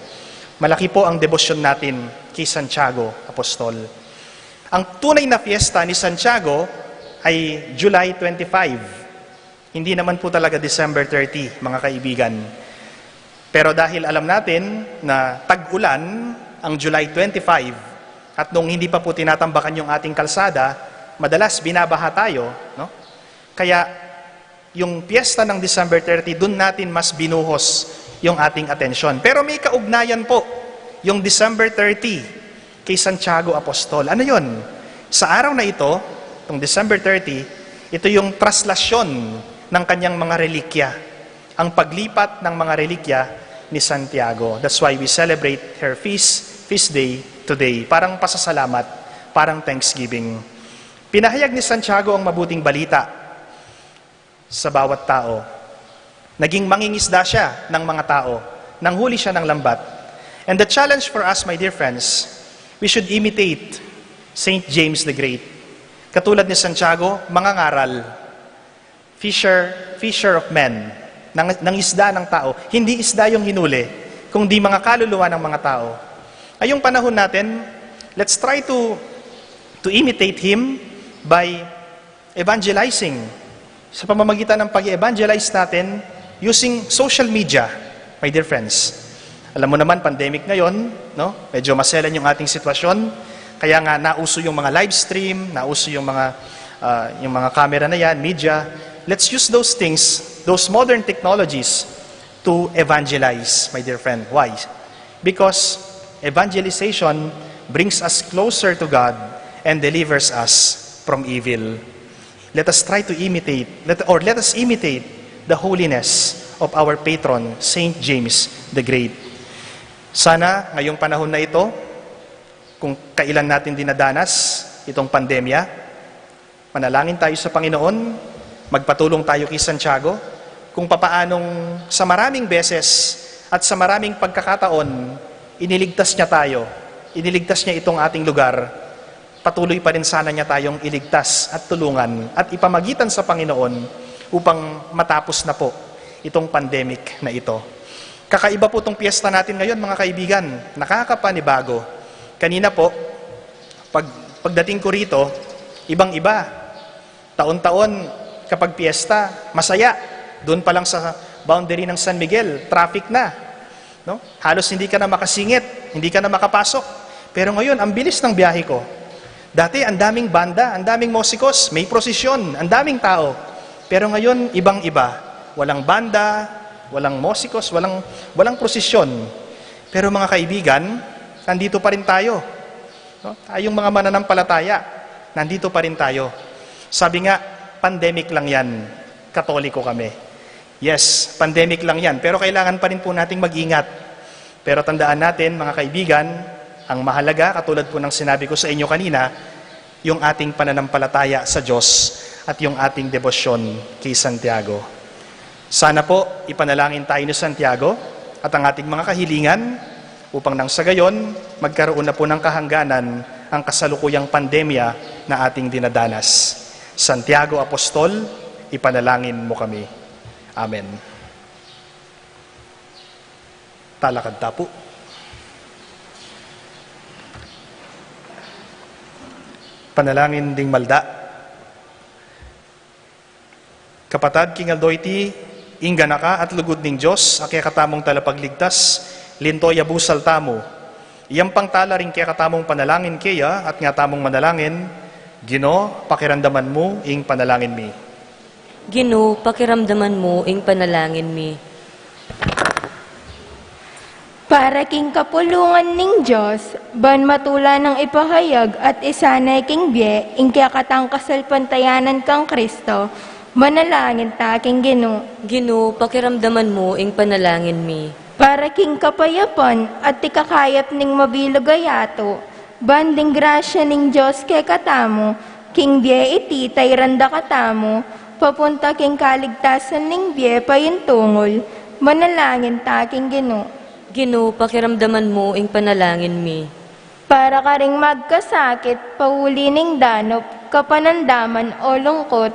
Malaki po ang debosyon natin kay Santiago Apostol. Ang tunay na fiesta ni Santiago ay July twenty-five. Hindi naman po talaga December thirty, mga kaibigan. Pero dahil alam natin na tag-ulan ang July twenty-five, at nung hindi pa po tinatambakan yung ating kalsada, madalas binabaha tayo, no? Kaya yung piyesta ng December thirty, dun natin mas binuhos yung ating atensyon. Pero may kaugnayan po yung December thirty kay Santiago Apostol. Ano yon? Sa araw na ito, itong December thirty, ito yung traslasyon ng kanyang mga relikya, ang paglipat ng mga relikya ni Santiago. That's why we celebrate her feast, feast day today. Parang pasasalamat, parang thanksgiving. Pinahayag ni Santiago ang mabuting balita sa bawat tao. Naging mangingisda siya ng mga tao. Nanghuli siya ng lambat. And the challenge for us, my dear friends, we should imitate Saint James the Great. Katulad ni Santiago, mangangaral. Fisher, fisher of men. Nang, nangisda ng tao. Hindi isda yung hinuli, kundi mga kaluluwa ng mga tao. Ngayong panahon natin, let's try to, to imitate him by evangelizing. Sa pamamagitan ng pag-evangelize natin using social media, my dear friends. Alam mo naman, pandemic ngayon, no? Medyo maselan yung ating sitwasyon. Kaya nga, nauso yung mga live stream, nauso yung mga, ah, yung mga camera na yan, media. Let's use those things, those modern technologies, to evangelize, my dear friend. Why? Because evangelization brings us closer to God and delivers us from evil. Let us try to imitate, let, or let us imitate the holiness of our patron, Saint James the Great. Sana ngayong panahon na ito, kung kailan natin dinadanas itong pandemya, manalangin tayo sa Panginoon, magpatulong tayo kay Santiago, kung papaanong sa maraming beses at sa maraming pagkakataon, iniligtas niya tayo, iniligtas niya itong ating lugar, patuloy pa rin sana niya tayong iligtas at tulungan at ipamagitan sa Panginoon upang matapos na po itong pandemic na ito. Kakaiba po itong piyesta natin ngayon, mga kaibigan. Nakakapanibago. Kanina po, pag, pagdating ko rito, ibang-iba. Taon-taon, kapag piyesta, masaya. Doon pa lang sa boundary ng San Miguel, traffic na. No? Halos hindi ka na makasingit, hindi ka na makapasok. Pero ngayon, ang bilis ng biyahe ko. Dati, ang daming banda, ang daming mosikos, may prosesyon, ang daming tao. Pero ngayon, ibang-iba. Walang banda, walang mosikos, walang, walang prosesyon. Pero mga kaibigan, nandito pa rin tayo. No? Tayong mga mananampalataya, nandito pa rin tayo. Sabi nga, Pandemic lang yan. Katoliko kami. Yes, pandemic lang yan. Pero kailangan pa rin po nating mag-ingat. Pero tandaan natin, mga kaibigan, ang mahalaga, katulad po ng sinabi ko sa inyo kanina, yung ating pananampalataya sa Diyos at yung ating debosyon kay Santiago. Sana po, ipanalangin tayo ni Santiago at ang ating mga kahilingan upang nang sa gayon, magkaroon na po ng kahangganan ang kasalukuyang pandemya na ating dinadanas. Santiago Apostol, ipanalangin mo kami. Amen. Talakad ta po. Panalangin ding malda. Kapatad, king aldo iti, ing ganaka at lugud ning Dios, a kekatamung talapagligtas, linto ya busal tamu. Iyampang tala ring kekatamung panalangin keya, at nga tamung manalangin, Ginu, pakiramdaman mu ing panalangin mi. Ginu, pakiramdaman mu ing panalangin mi. Para king kapulungan ning Dios, ban matula nang ipahayag at isanay king bie ing kekatang kasalpantayanan kang Kristo, manalangin ta king Ginu. Ginu, pakiramdaman mu ing panalangin mi. Para king kapayapan at ikakayap ning mabilug a yatu, ban ding grasya ning Dios kekatamu, king bie iti tairan da katamu, papunta king kaligtasan ning bie payintungul, manalangin ta king Ginu. Ginu, pakiramdaman mu ing panalangin mi. Para karing magkasakit, pauli ning danup, kapanandaman o lungkut,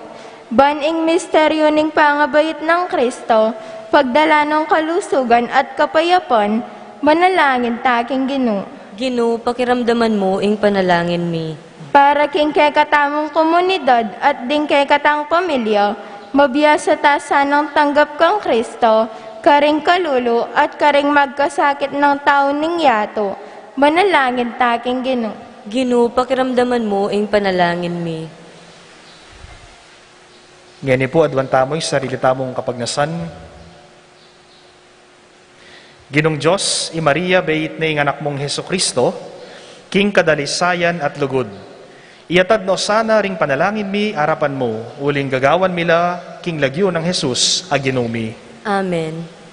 ban ing misteryu ning pangabait nang Kristo, pagdala nang kalusugan at kapayapan, manalangin ta king Ginu. Ginu, pakiramdaman mu ing panalangin mi. Para king kekatamung komunidad at ding kekatang pamilya, mabiasa ta sanang tanggap kang Kristo, karing kalulu at karing magkasakit nang tau ning yatu, manalangin ta king Ginu. Ginu, pakiramdaman mu ing panalangin mi. Ngeni pu, aduan tamu ing sarili tamung kapagnasan. Ginung Dios, i Maria, beit ne ing Anak mung Jesucristo, king kadalisayan at lugud. Iyatad no sana ring panalangin mi arapan mu, uling gagawan mi la king lagyu nang Jesus a Ginu mi. Amen.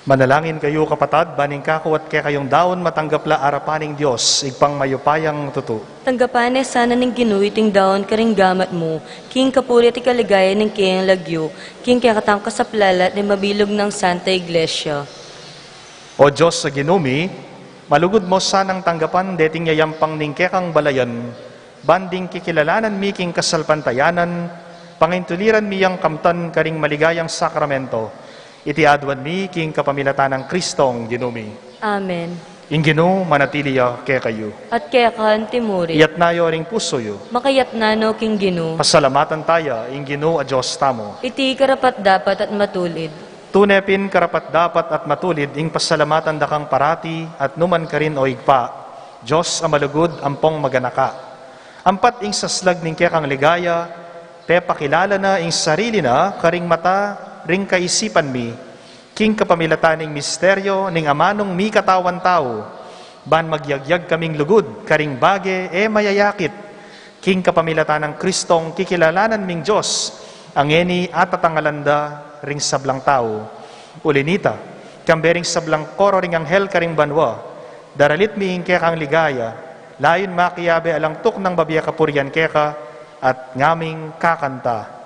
Manalangin kayu, kapatad, ban ing kaku at kekayung daun matanggap la arapan ning Dios, Ibpang mayupayang tutu. Tanggapan ne sana ning Ginu iting daun karing gamat mu, king kapurian at king kaligayan ning keyang lagyu, king kekatang kasaplalan at ning mabilug nang Santa Iglesia. O Dios a Ginu mi, malugud mu sanang tanggapan deting yayampang ning kekang balayan, ban ding kikilalanan mi king kasalpantayanan, pangintuliran mi yang kamtan karing maligayang sakramento. Iti aduan mi king kapamilatan nang Kristong Ginu mi. Amen. Ing Ginu manatili ya kekayu. At keka antimurin. Iyatas yu ring pusu yu. Makayatas no king Ginu. Pasalamatan taya ing Ginu a Dios tamu. Iti karapat-dapat at matulid. Tune pin karapat-dapat at matulid ing pasalamatan da kang parati at nukarin man, o Ibpa, Dios a malugud ampong maganaka. Ampat ing saslag ning kekang ligaya, pepakilala na ing sarili na karing mata ring kaisipan mi, king kapamilatan ning misteryo ning amanung mikatawan tau, ban magyagyag kaming lugud karing bage e mayayakit, king kapamilatan nang Kristong kikilalanan ming Dios, a ngeni atatangalan da ring sablang tau. Uli nita, kambe ring sablang koro ring anghel karing banua, daralit mi ing kekang ligaya, layun makiabe alang tuknang bibie kapurian keka, at ngaming kakanta.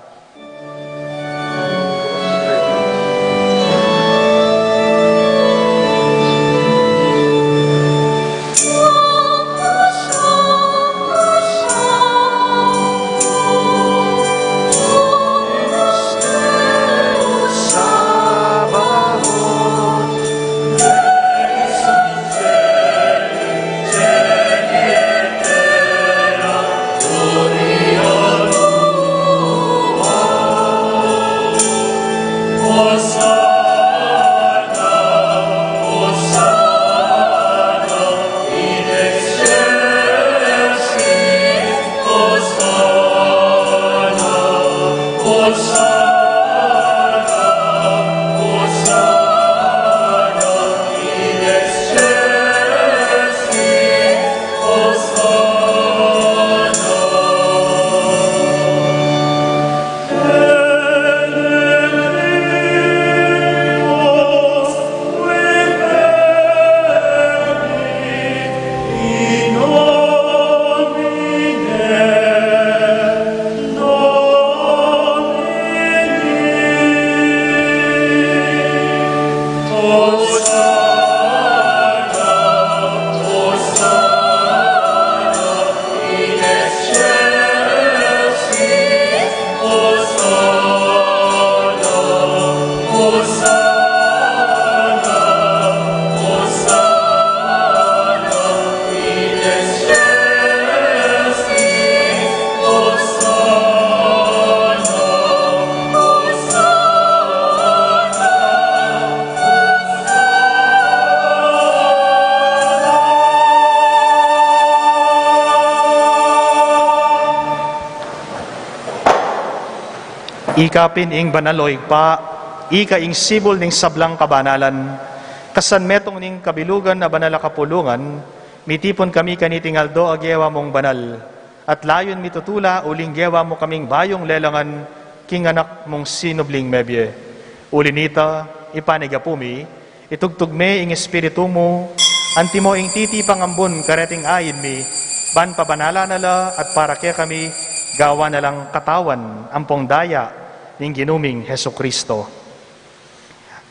Ika pin ing banal, o Ibpa, ika ing sibul ning sablang kabanalan. Kasan metung ning kabilugan a banal a kapulungan, mitipun kami kaniting aldo a gewa mung banal, at layun mitutula uling gewa mu kaming bayung lelangan king anak mung sinubling mebie. Uli nita, ipanigapu mi, itugtug me ing Espiritu mu, antimo ing titipang ambun kareting ain mi, ban pabanalan na la at para kekami gawan na lang katawan ampong daya ning Ginu ming Jesucristo.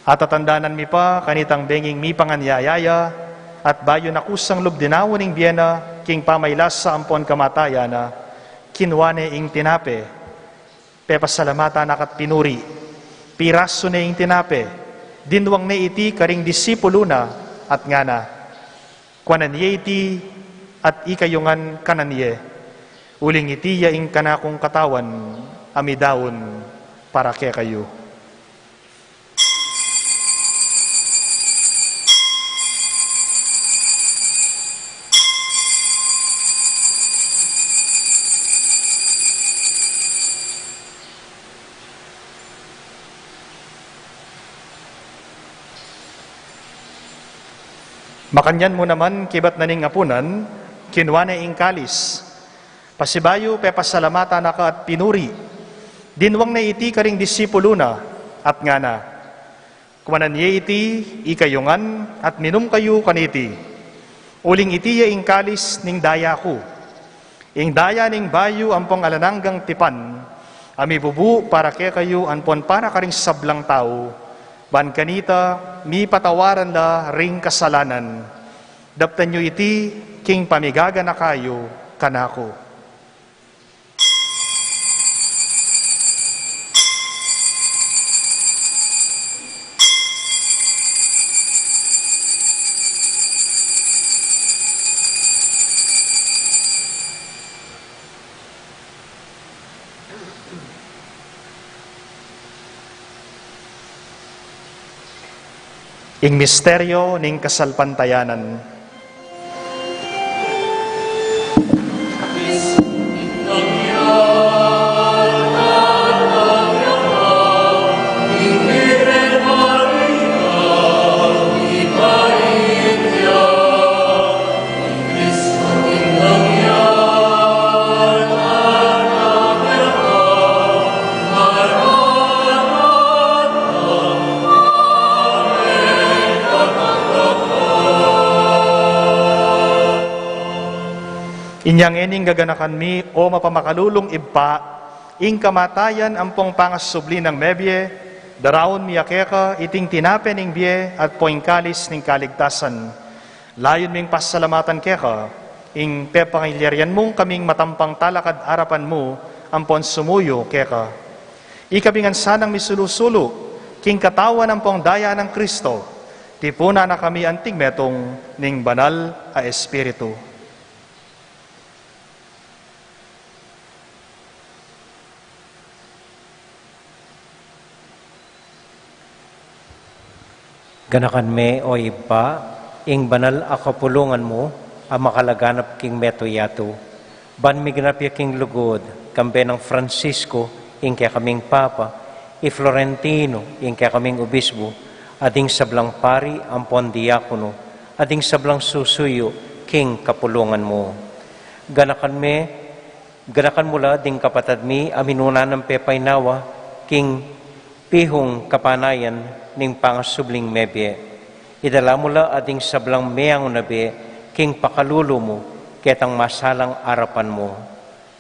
At tatandanan mi pa kanitang benging mipanganyaya ya, at bayu na kusang lub dinaun ing bie na king pamailasa ampon kamatayan na, kinua ne ing tinape, pepasalamatan na ka at pinuri, pirasu ne ing tinape, dinwang ne iti karing disipulu na, at ngana: Kuanan ye iti at ikayu ngan kanan ye, uling iti ya ing kanakung katawan a midaun para kekayu. Makanyan mu naman, kibat na ning apunan, kinua ne ing kalis, pasibayu pepasalamatan na ka at pinuri, dinwang ne iti karing disipulu na, at ngana: Kuanan ye iti, ikayu ngan, at minum kayu kaniti. Uling iti ya ing kalis ning daya ku, ing daya ning bayu ampong alang anggang tipan, a mibubu para kekayu ampon para karing sablang tau, ban kanita mipatawaran la ring kasalanan. Daptan yu iti king pamigaganaka yu kanaku. Ing misteryo ning kasalpantayanan. Inya ngening gaganakan mi, o mapamakalulung Ibpa, ing kamatayan ampong pangasubli nang mebie, daraun mi ya keka iting tinape ning bie at pu ing kalis ning kaligtasan. Layun ming pasalamatan keka ing pepangilyarian mung kaming matampang talakad arapan mu ampon sumuyu keka. Ikami ngan sanang misulu-sulu king katawan ampong daya nang Kristo, tipunan na kami anting metung ning Banal a Espiritu. Ganakan me, o Ibpa, ing banal a kapulungan mu a makalaganap king metung yatu, ban miganap ya king lugud, kambe nang Francisco, ing kekaming Papa, i Florentino, ing kekaming Obisbu, at ding sablang pari ampon diakono, at ding sablang susuyu king kapulungan mu. Ganakan me, ganakan mu la ding kapatad mi a minuna nang pepainawa king pihung kapanayan ning pangasubling mebie. Idala mu la ding sablang meangu na bie king pakalulu mu ketang masalang arapan mu.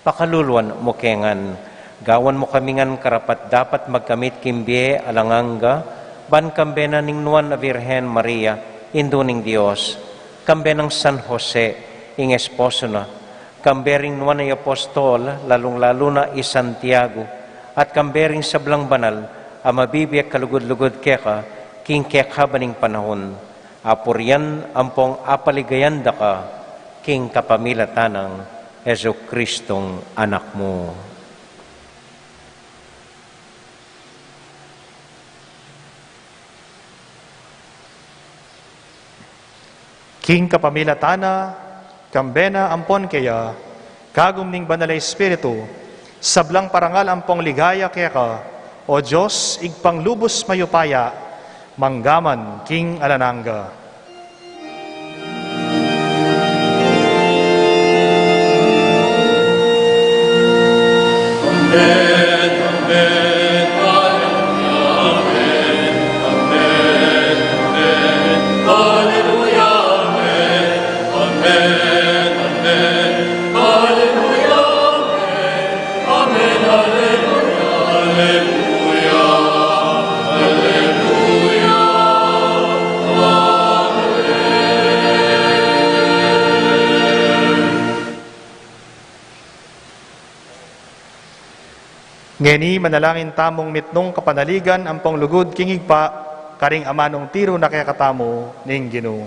Pakaluluan mu ke ngan. Gawan mu kami ngan karapat-dapat magkamit king bie alang angga, ban kambe na ning Nuan a Virgen Maria, Indu ning Dios, kambe nang San Jose, ing esposo na, kambe ring nuan a apostol, lalung-lalu na i Santiago, at kambe ring sablang banal a mabibie kalugud-lugud keka king kekaban ning panaun, apurian ampong apaligayan da ka king kapamilatan nang Jesucristong Anak mu. King kapamilatan na, kambe na ampon keya, kagum ning Banal a Espiritu, sablang parangal ampong ligaya keka, O Dios, Ibpang lubus mayupaya, mangga man king alang angga. Ngeni manalangin tamung mitmung kapanaligan ampong lugud king Ibpa, karing amanung tiru na kekatamu ning Ginu.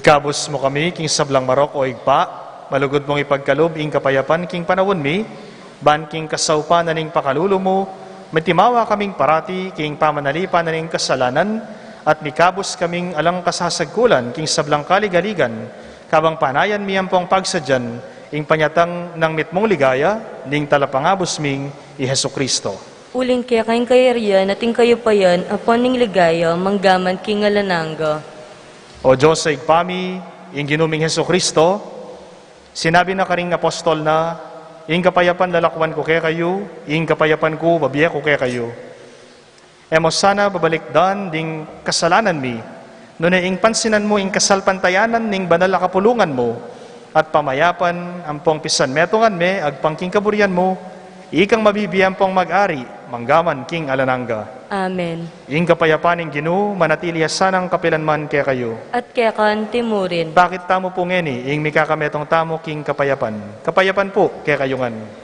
Ikabus mu kami king sablang marok, o Ibpa, malugud mung ipagkalub ing kapayapan king panaun mi, ban king kasaupan na ning pakalulu mu, mitimawa kaming parati king pamanalipan na ning kasalanan, at mikabus kaming alang kasasagkulan king sablang kaligaligan, kabang panayan mi ampong pagsadyan ing panyatang nang mitmung ligaya ning Talapangabus ming i Jesucristo. Uling keka ing kayarian at ing kayupayan, ampon ing ligaya, manggaman king alang angga. O Dios a Ibpa mi, ing Ginu ming Jesucristo, sinabi na karing apostol na, "Ing kapayapan lalakwan ku kekayu, ing kapayapan ku bibie ku kekayu." E mu sana babalikdan ding kasalanan mi, nune ing pansinan mu ing kasalpantayanan ning banal a kapulungan mu, at pamayapan ampong pisanmetungan me agpang king kaburian mu, ikang mabibie ampong mag-ari manggaman king alang angga. Amen. Ing kapayapan ning Ginu manatili ya sanang kapilan man kekayu. At keka anti mu rin. Pakit tamu pu ngeni ing mikakametung tamu king kapayapan. Kapayapan pu kekayu ngan.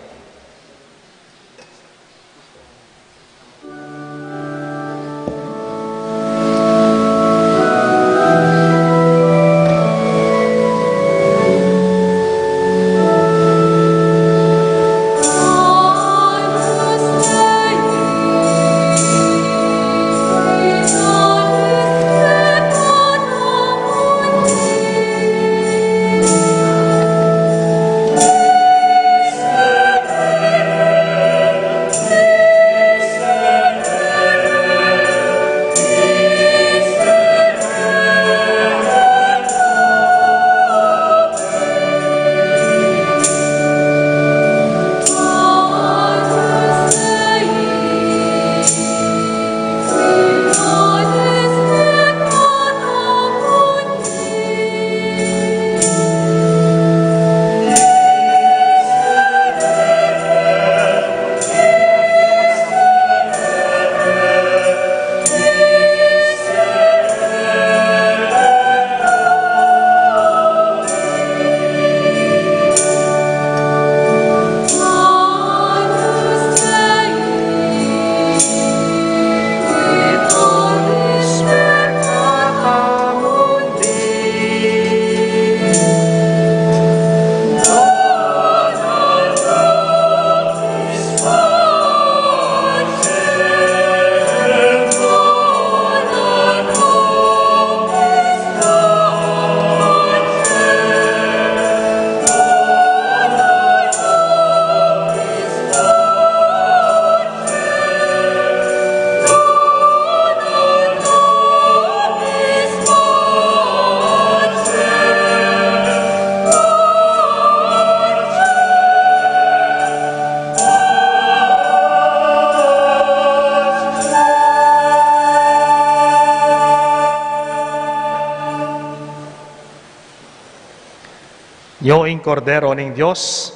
Nyo ing Kordero ning Dios,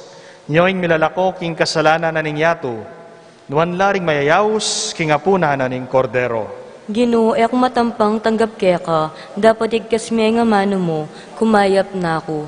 nyo ing milalako king kasalanan na ning yatu, nuan la ring mayayaus king apunan na ning Kordero. Ginu, e ku matampang tanggap keka, dapot igkas me ing amanu mu, kumayap na ku.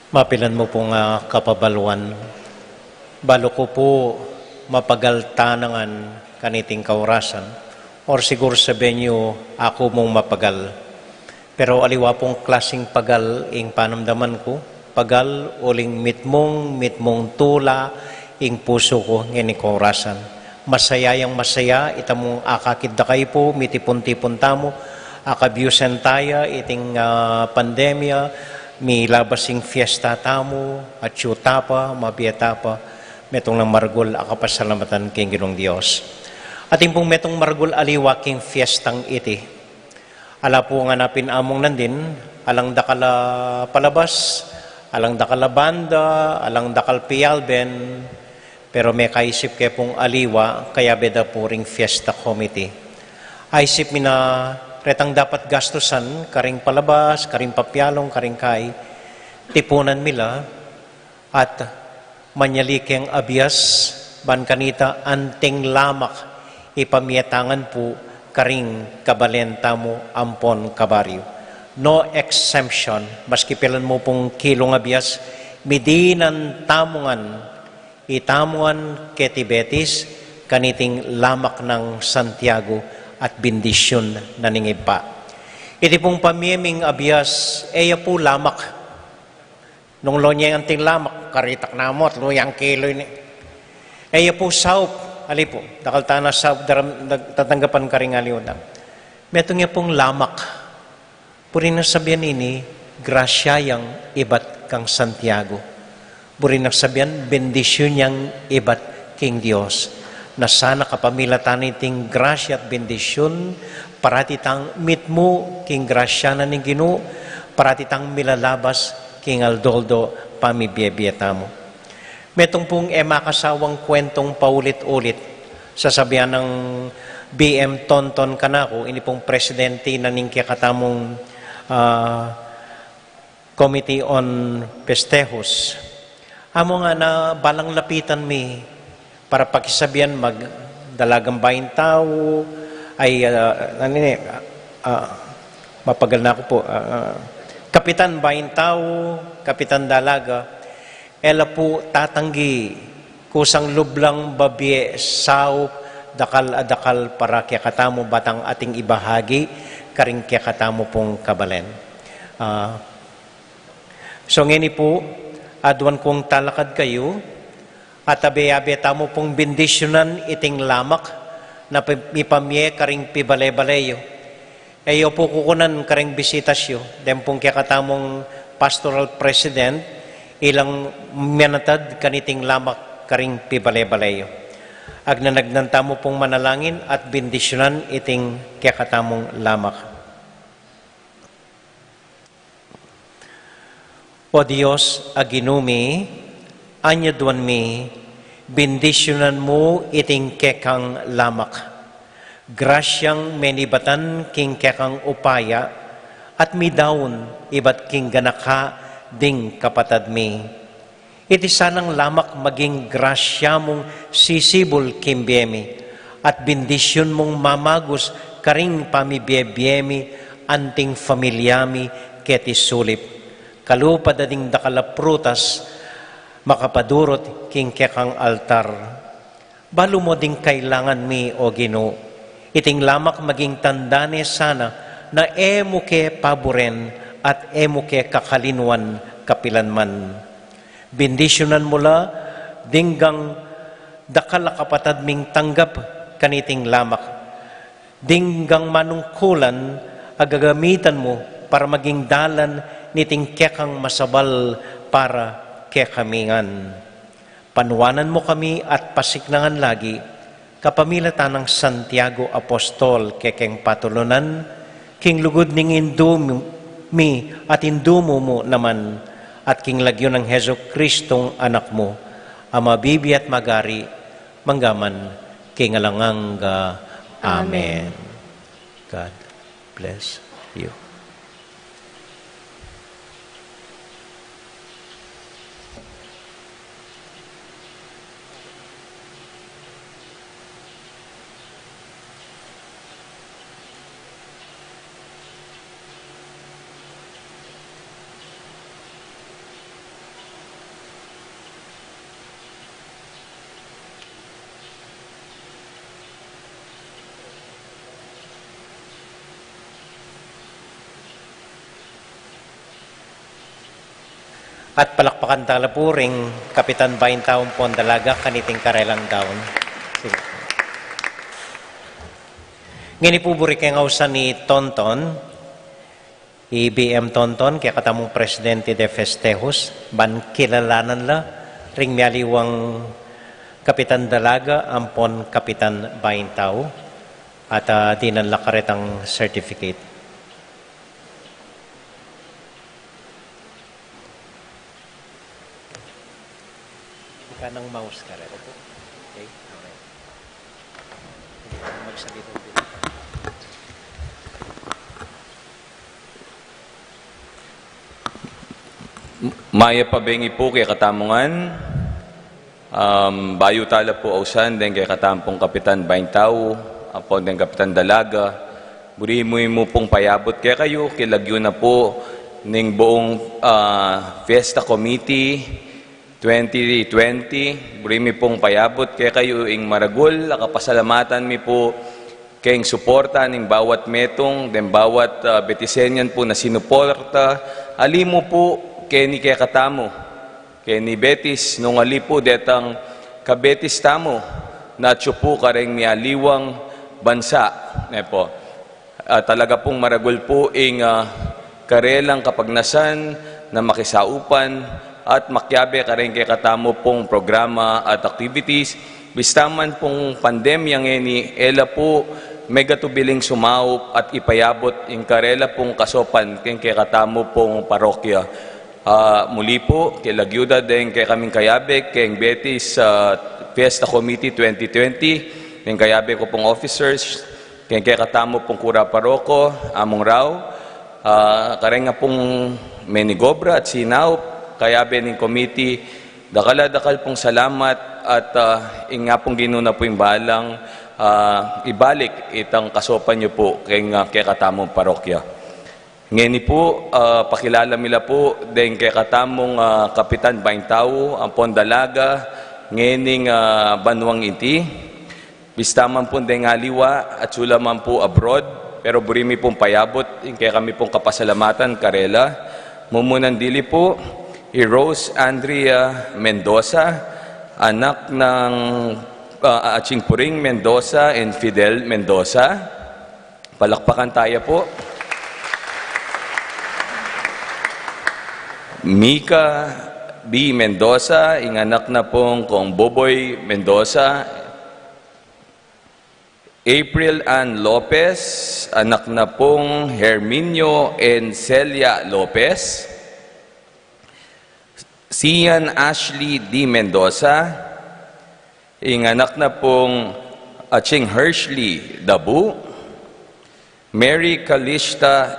Mapilan mu pung, ah, kapabaluan. Balu ku pu mapagal tana ngan kaniting kaurasan, or siguru sabian yu, aku mung mapagal. Pero aliwa pung klasing pagal ing panamdaman ku, pagal uling mitmung, mitmung tula ing pusu ku ngeni kaurasan. Masaya yang masaya, ita mung akakit da kaypu, mitipun-tipun tamu, akabiusan taya iting, ah, pandemya, milabas ing fiesta tamu, atyu ta pa, mabie ta pa, metung nang maragul a kapasalamatan king Ginung Dios. Atin pung metung maragul aliwa king fiestang iti. Ala pu ngan a pinamung nandin, alang dakal a palabas, alang dakal a banda, alang dakal pialben, pero mekaisip ke pung aliwa, kayabe da pu ring fiesta committee. Aisip mi na retang dapat gastusan, karing palabas, karing papialung, karing kai, tipunan mi la, at manyali keng abias, ban kanita anting lamak ipamie ta ngan pu karing kabalen tamu ampon kabaryu. No exemption, maski pilan mu pung kilung abias, midinan tamu ngan, itamu ngan keti Betis, kaniting lamak nang Santiago at bendisyun na ning Ibpa. Iti pung pamie ming abias, e ya pu lamak. Nung lawen ye anting lamak, karitak na mu at luyang kilo ini. E ya pu saup, ali pu, dakal tana saup daram, dag-, tatanggapan karing aliwa da. Metung ya pung lamak. Buri nang sabian ini, grasya yang ibat kang Santiago. Buri nang sabian, bendisyun yang ibat king Dios. Na sana kapamilatan iting grasya at bendisyun, parati tang mitmu king grasya na ning Ginu, parati tang milalabas king aldo-aldo pamibie-bie tamu. Metung pung e makasawang kuentong paulit-ulit. Sasabian nang B M Tonton kanaku, ini pung presidente na ning kekatamung, ah, Committee on Festejos. Amu nga na balang lapitan mi para pakisabian magdalagang bayung tau, ay, ah, ano ini, ah, mapagal na ku pu, ah, ah, kapitan bayung tau, kapitan dalaga, e la pu tatanggi kusang lub lang babie saup dakal a dakal para kekatamu ba tang ating ibahagi karing kekatamu pung kabalen. Ah, so ngeni pu, aduan kung talakad kayu, at abe-abe tamu pung bendisyunan iting lamak na pi-, ipamie karing pibale-bale yu. E yu pu kukunan karing bisitas yu, den pung kekatamung pastoral president, ilang menatad kaniting lamak karing pibale-bale yu. Agnanagnan tamu pung manalangin at bendisyunan iting kekatamung lamak. O Dios a Ginu mi, anyaduan mi, bendisyunan mu iting kekang lamak. Grasyang menibatan king kekang upaya, at midaun ibat king ganaka ding kapatad mi. Iti sanang lamak maging grasya mung sisibul king bie mi, at bendisyun mung mamagus karing pamibie-bie mi anting familia mi keti sulip. Kalupa da ding dakal a prutas makapadurut king kekang altar. Balu mu ding kailangan mi, O Ginu. Iting lamak maging tanda ne sana na e mu ke paburen at e mu ke kakalinuan kapilanman. Bendisyunan mu la ding dakal a kapatad ming tanggap kaniting lamak. Ding manungkulan a gagamitan mu para maging dalan niting kekang masabal para kekami ngan. Panuanan mu kami at pasiknangan lagi, kapamilatan nang Santiago Apostol, kekeng patulunan, king lugud ning Indu mi at Indu mu mu naman, at king lagyu nang Jesu Kristong Anak mu, a mabibie at magari, mangga man king alang angga. Amen. Amen. God bless you. At palakpakan tala pu ring Kapitan Baintaw ampon dalaga kaniting karelang daun. Sige. Ngeni pu buri keng ausan i Tonton, i B M Tonton, kekatamung presidente de festejos, ban kilalanan la ring mialiwang Kapitan Dalaga ampon Kapitan Baintaw, at, ah, dinan la karetang certificate. Ika nang mouse ka rin. Okay, okay. Hindi ka na magsalita. Mayap a bengi pu kekatamu ngan. Um, bayu tala pu ausan deng kekatamu pung Kapitan Baintaw ampon deng Kapitan Dalaga, buri mu, mu pung payabut kekayu king lagyu na pu ning buung, ah, Fiesta Committee twenty twenty. Buri mi pung payabut kekayu ing maragul a kapasalamatan mi pu keng suporta ning bawat metung, deng bawat, ah, Betisenian pu na sinuporta, ali mu pu keni kekatamu, keni Betis, nung ali pu detang kabetis tamu, na atyu pu kareng mialiwang bansa, ne pu. Ah, talaga pung maragul pu ing, ah, karelang kapagnasan na makisaupan at makiabe kareng kekatamu pung programa at activities. Bista man pung pandemya ngeni, e la pu megatubiling sumaup at ipayabut ing karela pung kasopan keng kekatamu pung parokya. Ah, muli pu, king lagyu da deng kekaming kayabe keng Betis, ah, Fiesta Committee twenty twenty, deng kayabe ku pung officers, keng kekatamu pung kura paroko, Among Rao, ah, kareng apung menigobra at sinaup, kayabe ning committee, dakal a dakal pung salamat at, ah, ing Apung Ginu na pu ing balang, ah, ibalik itang kasopan yu pu keng, ah, kekatamung parokya. Ngeni pu, ah, pakilala mi la pu deng kekatamung, ah, Kapitan Baintaw ampon Dalaga ngening, ah, banuang iti. Bista man pung deng aliwa, atsu la man pu abroad, pero buri mi pung payabut ing kekami pung kapasalamatan karela. Mumunan dili pu, i Rose Andrea Mendoza, anak nang, ah, Atsing Puring Mendoza and Fidel Mendoza. Palakpakan taya pu. Mika B. Mendoza, ing anak na pung kang Boboy Mendoza. April Ann Lopez, anak na pung Herminio and Celia Lopez. Sian Ashley D. Mendoza, ing anak na pung Atsing Hershly Dabu. Mary Calista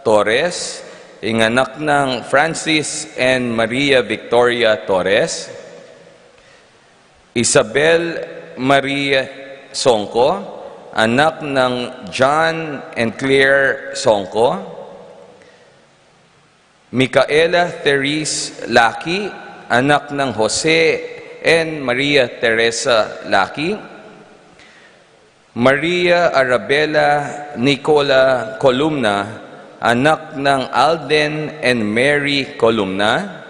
Torres, ing anak nang Francis and Maria Victoria Torres. Isabel Marie Songco, anak nang John and Claire Songco. Micaela Therese Laki, anak nang Jose and Maria Teresa Laki. Maria Arabella Nicola Columna, anak nang Alden and Mary Columna.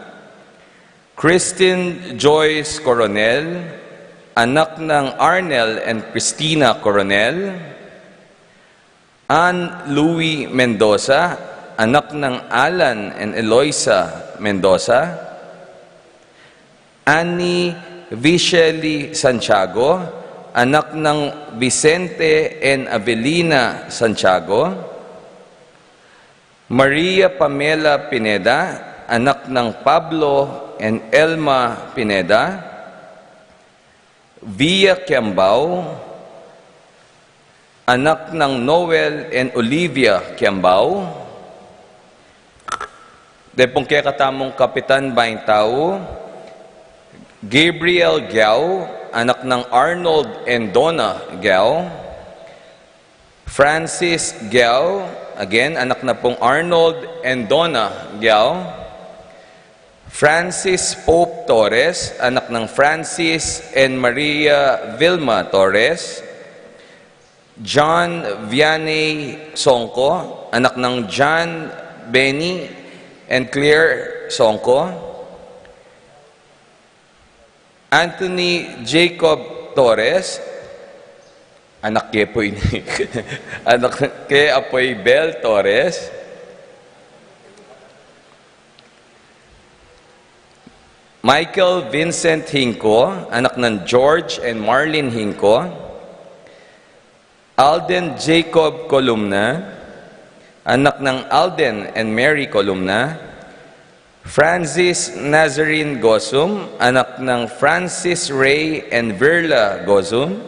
Christine Joyce Coronel, anak nang Arnel and Christina Coronel. Ann Louie Mendoza, anak nang Alan and Eloisa Mendoza, Annie Vichelli Santiago, anak nang Vicente and Avelina Santiago, Maria Pamela Pineda, anak nang Pablo and Elma Pineda, Via Kiambao, anak nang Noel and Olivia Kiambao, depung kekatamung Kapitan Baintao, Gabriel Giao, anak nang Arnold and Donna Giao, Francis Giao, again, anak na pung Arnold and Donna Giao, Francis Pope Torres, anak nang Francis and Maria Vilma Torres, John Vianney Songco, anak nang John Benny and Claire Songco, Anthony Jacob Torres, anak ke pu ini, anak ke Apoy Bel Torres, Michael Vincent Hinco, anak nang George and Marlene Hinco, Alden Jacob Columna, anak nang Alden and Mary Columna, Francis Nazarene Gozum, anak nang Francis Ray and Virla Gozum,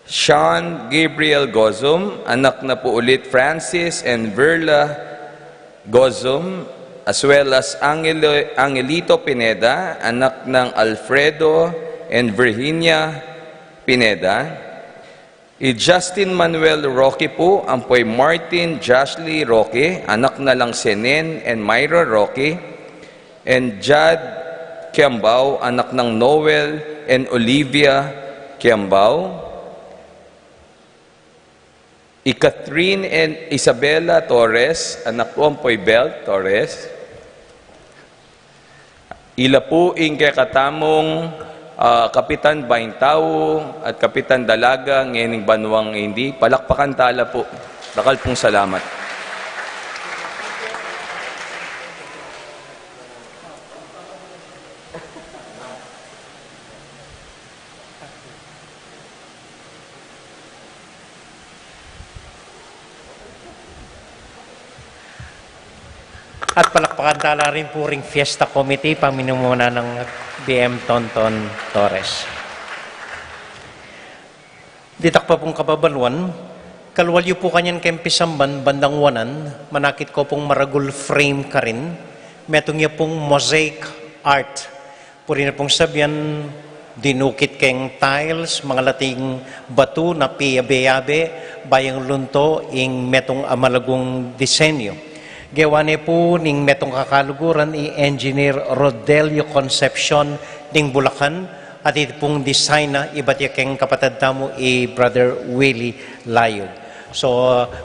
Sean Gabriel Gozum, anak na pu ulit Francis and Virla Gozum, as well as Angelo, Angelito Pineda, anak nang Alfredo and Virginia Pineda, i Justin Manuel Roque pu, ampo i Martin Joshly Roque, anak na lang Senen and Myra Roque, and Jad Kiambao, anak nang Noel and Olivia Kiambao, i Catherine and Isabella Torres, anak pu ampo i Bel Torres, ila pu ing kekatamung, ah, Kapitan Baintao at Kapitan Dalaga ngening banuang indi. Palakpakan tala pu. Dakal pung salamat. At palakpakan tala rin pu ring Fiesta Committee, paminumunan nang B M Tonton Torres. Ditak pa pung kababaluan, kalual yu pu kanyan keng pisamban bandang wanan, manakit ko pung maragul frame karin, metung ya pung mosaic art. Puri na pung sabian, dinukit keng tiles, mangalating batu na piyabe-yabe, bayang lunto ing metung a malagung disenyu. Gewa ne pu ning metung kakaluguran i Engineer Rodelio Concepcion ning Bulacan, at iti pung design na ibat ya keng kapatad tamu i Brother Willie Layug. So,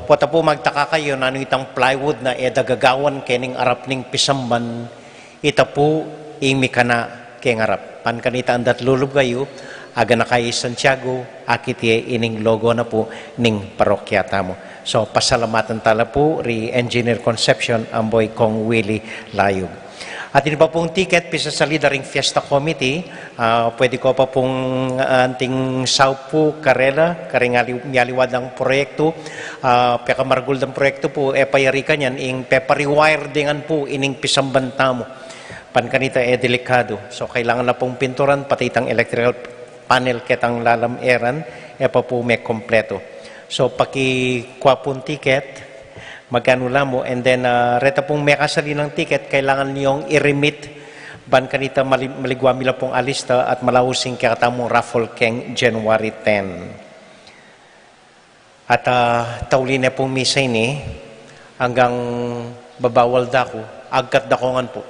pota pu magtaka kayu nanu itang plywood na e da gagawan kening arap ning pisamban, ita pu ing mikana keng arap. Ban kanita andat lulub kayu, aganaka i Santiago, akit ye ining logo na pu ning parokya tamu. So, pasalamatan tala pu ri Engineer Concepcion ampo i Kong Willie Layug. At ini pa pung tiket, pisasalid da ring Fiesta Committee, ah, pwede ko pa pung, ah, anting saup pu karela, karing ali-, mialiwa dang proyektu, ah, pekamaragul dang proyektu pu, e payari kanyan, ing pepa-rewire dingan pu ining pisamban tamu. Ban kanita e delikadu. So, kailangan na pung pinturan, pati itang electrical panel ketang lalam e ran, e pa pu mekumpletu. So, pakikua pung tiket, maganu la mu, and then, ah, reta pung mekasali nang tiket, kailangan yung i-remit, ban kanita mali-, maligua mi la pung alista at malaus ing kekatamung raffle keng January ten. At, ah, tauli ne pung misa ini, anggang babawal da ku, agkat da ku ngan pu.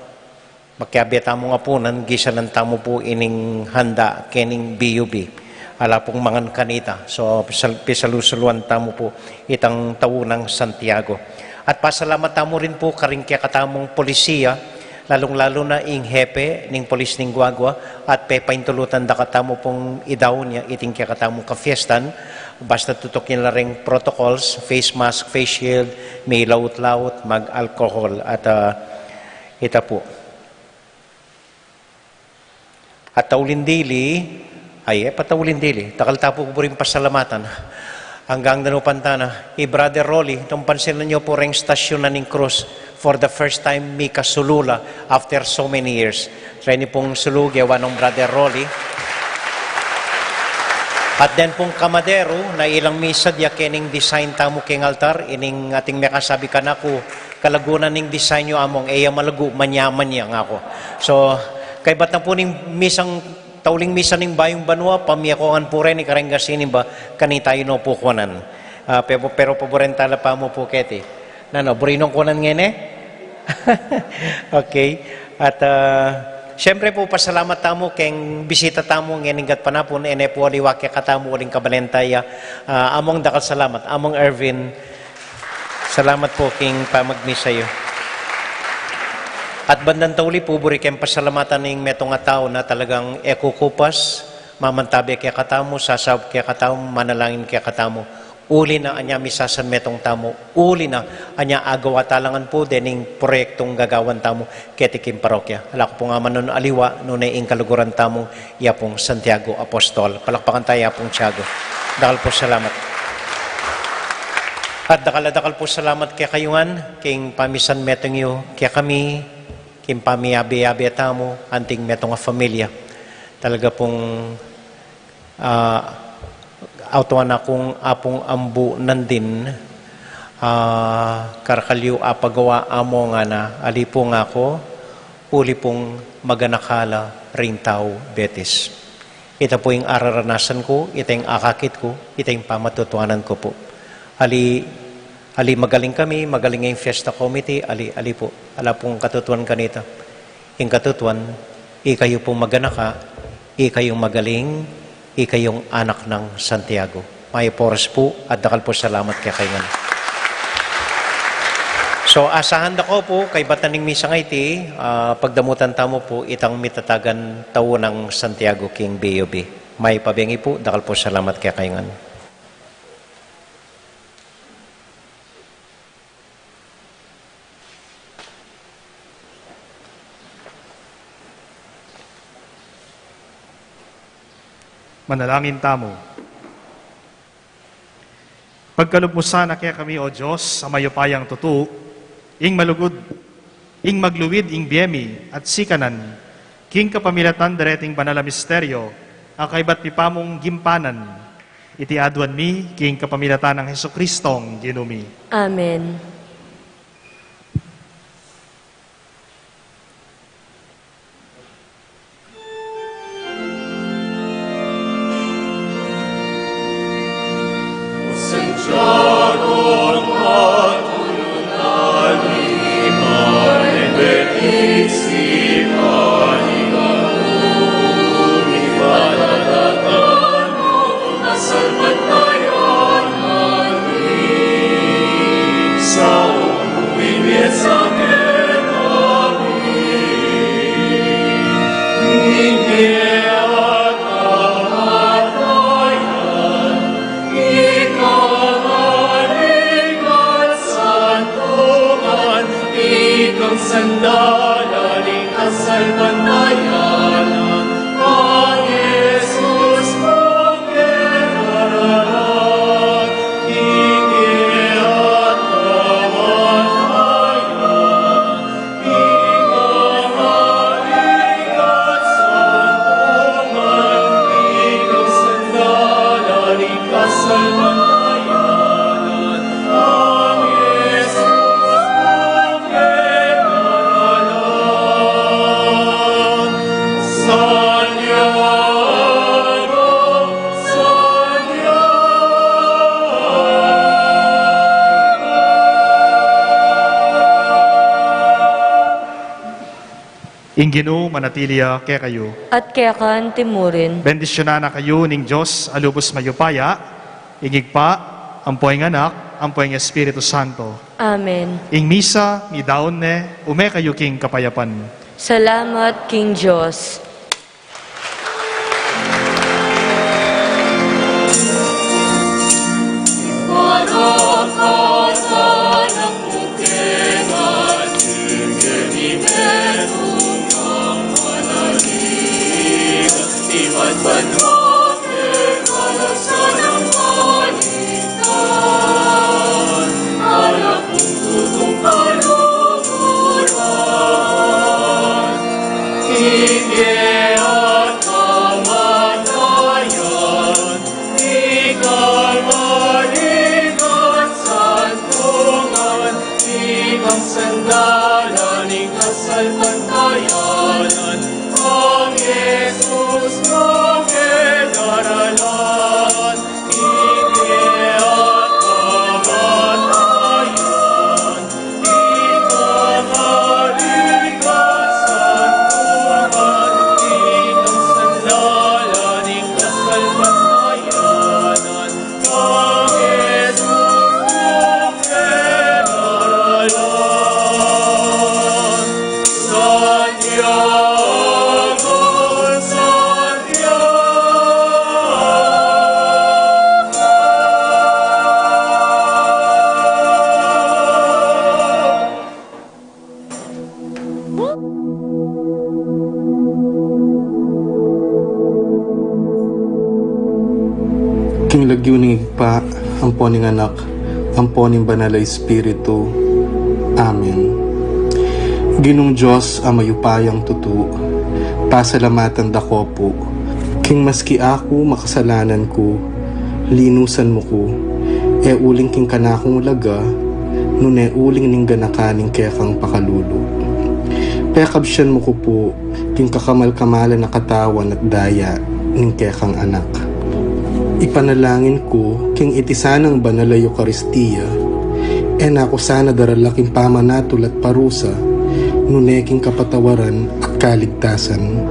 Makiabe tamung apunan, gisanan tamu pu ining handa kening B U B. Ala pung mangan kanita. So, pisal-, pisalu-saluan tamu pu itang tau nang Santiago. At pasalamat tamu rin pu karing kekatamung polisiya, lalung-lalu na ing hepe ning polis ning Guagua, at pepaintulutan da katamu pung idaun ya iting kekatamung kafiestan, Basta tutukin la ring protocols, face mask, face shield, milaut-laut, mag-alcohol, at, ah, ita pu. At tauli dili, ay, e pa tauli dili, dakal ta pu buring pasalamatan. Anggang danupan ta na, i Brother Rolly, nung pansinan yu pu reng stasyonan ning krus, for the first time, mikasulu la after so many years. Reni pung sulu, gewa nung Brother Rolly. At then pung kamaderu, na ilang misa dia kening design tamu keng altar, ining ating mekasabi kanaku, kalagunan ning design yu among, e ya malagu, manyaman ya, ngaku. So, kaybat na pu ning misang, tauling misa ning Bayung Banua, pamyakuan pu reni kareng gasin ba, kanita yu no pu kunan. Ah, pe-, pero paburen tala pa mu pu keti. Nanu, buri nung kunan ngeni? Okay. At, ah, siyempre pu, pasalamat tamu keng bisita tamu ngening gatpanapun, e ne pu aliwa kekatamu, uling kabalentaya. Ah, Among, dakal salamat. Among Ervin, salamat pu king pamagmisa yu. At bandang tauli pu, buri keng pasalamatan ing metung a tau na talagang e kukupas, mamantabe kekatamu, sasaup kekatamu, manalangin kekatamu. Uli na anya misasanmetung tamu, uli na anya agawa talangan pu dening proyektung gagawan tamu keti king parokya. Ala ku pung amanun aliwa, nune ing kaluguran tamu, ya pung Santiago Apostol. Palakpakan ta ya pung Tiago. Dakal pu salamat. At dakal a dakal pu salamat kekayu ngan, king pamisanmetung yu kekami, king pamiyabe-yabe tamu, anting metung a familia. Talaga pung, ah, autuan akung Apung Ambu Nandin, ah, karakal yu apagawa, Among, ngana, ali pu ngaku, uli pung maganaka la ring tau betis. Ita pu ing araranasan ku, ita ing akakit ku, ita ing pamatutuanan ku pu. Ali, ali magaling kami, magaling ing fiesta committee, ali, ali pu. Ala pung katutuan kanita. Ing katutuan, ikayu pung maganaka, ikayung magaling, ikayung anak nang Santiago. Mayap a oras pu, at dakal pu salamat kekayu ngan. So, asahan da ku pu, kaybat na ning misa ngeni, ah, pagdamutan tamu pu itang mitatagan tau nang Santiago king B U B. Mayap a bengi pu, dakal pu salamat kekayu ngan. Manalangin tamu. Pagkalub mu sana kekami, O Dios, a mayupayang tutu, ing malugud, ing magluid ing bie mi at sikanan, king kapamilatan dereting banal a misteryo, a kaybat mi pa mung gimpanan. Iti aduan mi, king kapamilatan nang Jesucristong Ginu mi. Amen. Sandalan ning kasalpantayanan, a Jesus, Ing Ginu manatili ya kekayu. At keka naman murin. Bendisyunan na kayu ning Dios a lubus mayupaya, ing Ibpa, ampo ing Anak, ampo ing Espiritu Santo. Amen. Ing misa midaun ne, ume kayu king kapayapan. Salamat king Dios. Salpantayanan, ang Jesus na pinaralan, ike at kamatayan, ikang kaligtasan, tuman, ikang sandalan, ikang salpantayanan. King lagyu ning Ibpa, ampo ning Anak, ampo ning Banal a Espiritu. Amen. Ginung Dios a mayupayang tutu, pasalamatan da ko pu, king maski aku makasalanan ku, linusan mu ku, e uling king kanakung laga, nune uling ning ganakan ning kekang pakalulu. Pekabsian mu ku pu, king kakamal-kamalan a katawan at daya ning kekang Anak. Ipanalangin ku, king iti sanang banal a Eukaristia, e na ku sana darala king pamanatul at parusa, nune king kapatawaran at kaligtasan.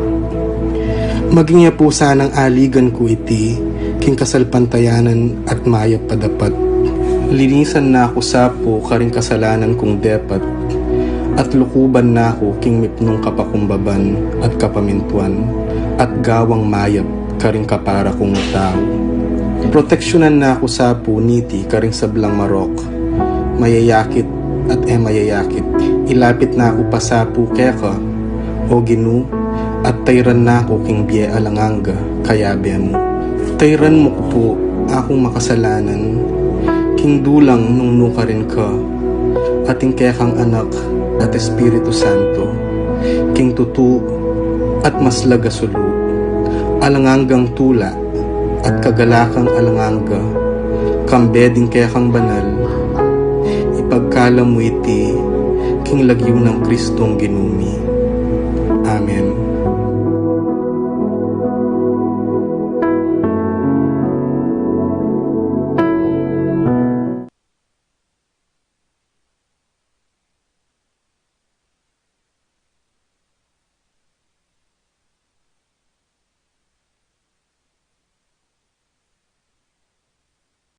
Maging ya pu sanang aligan ku iti, king kasalpantayanan at mayap a dapat. Linisan na ku sa pu karing kasalanan kung depat, at lukuban na ku king mipnung kapakumbaban at kapamintuan, at gawang mayap karing kapara kung tau. Proteksyunan na ku sa pu niti karing sablang marok, mayayakit at e mayayakit. Ilapit na ku pa sa pu keka, O Ginu, at tayran na ku king bie alang angga, kayabe mu. Tayran mu ku pu akung makasalanan, king dulang nung nukarin ka, at ing kekang Anak at Espiritu Santo, king tutu at maslag a sulu, alang anggang tula at kagalakan alang angga, kambe ding kekang banal, ipagkalub mu iti king lagyu nang Kristong Ginu mi. Amen.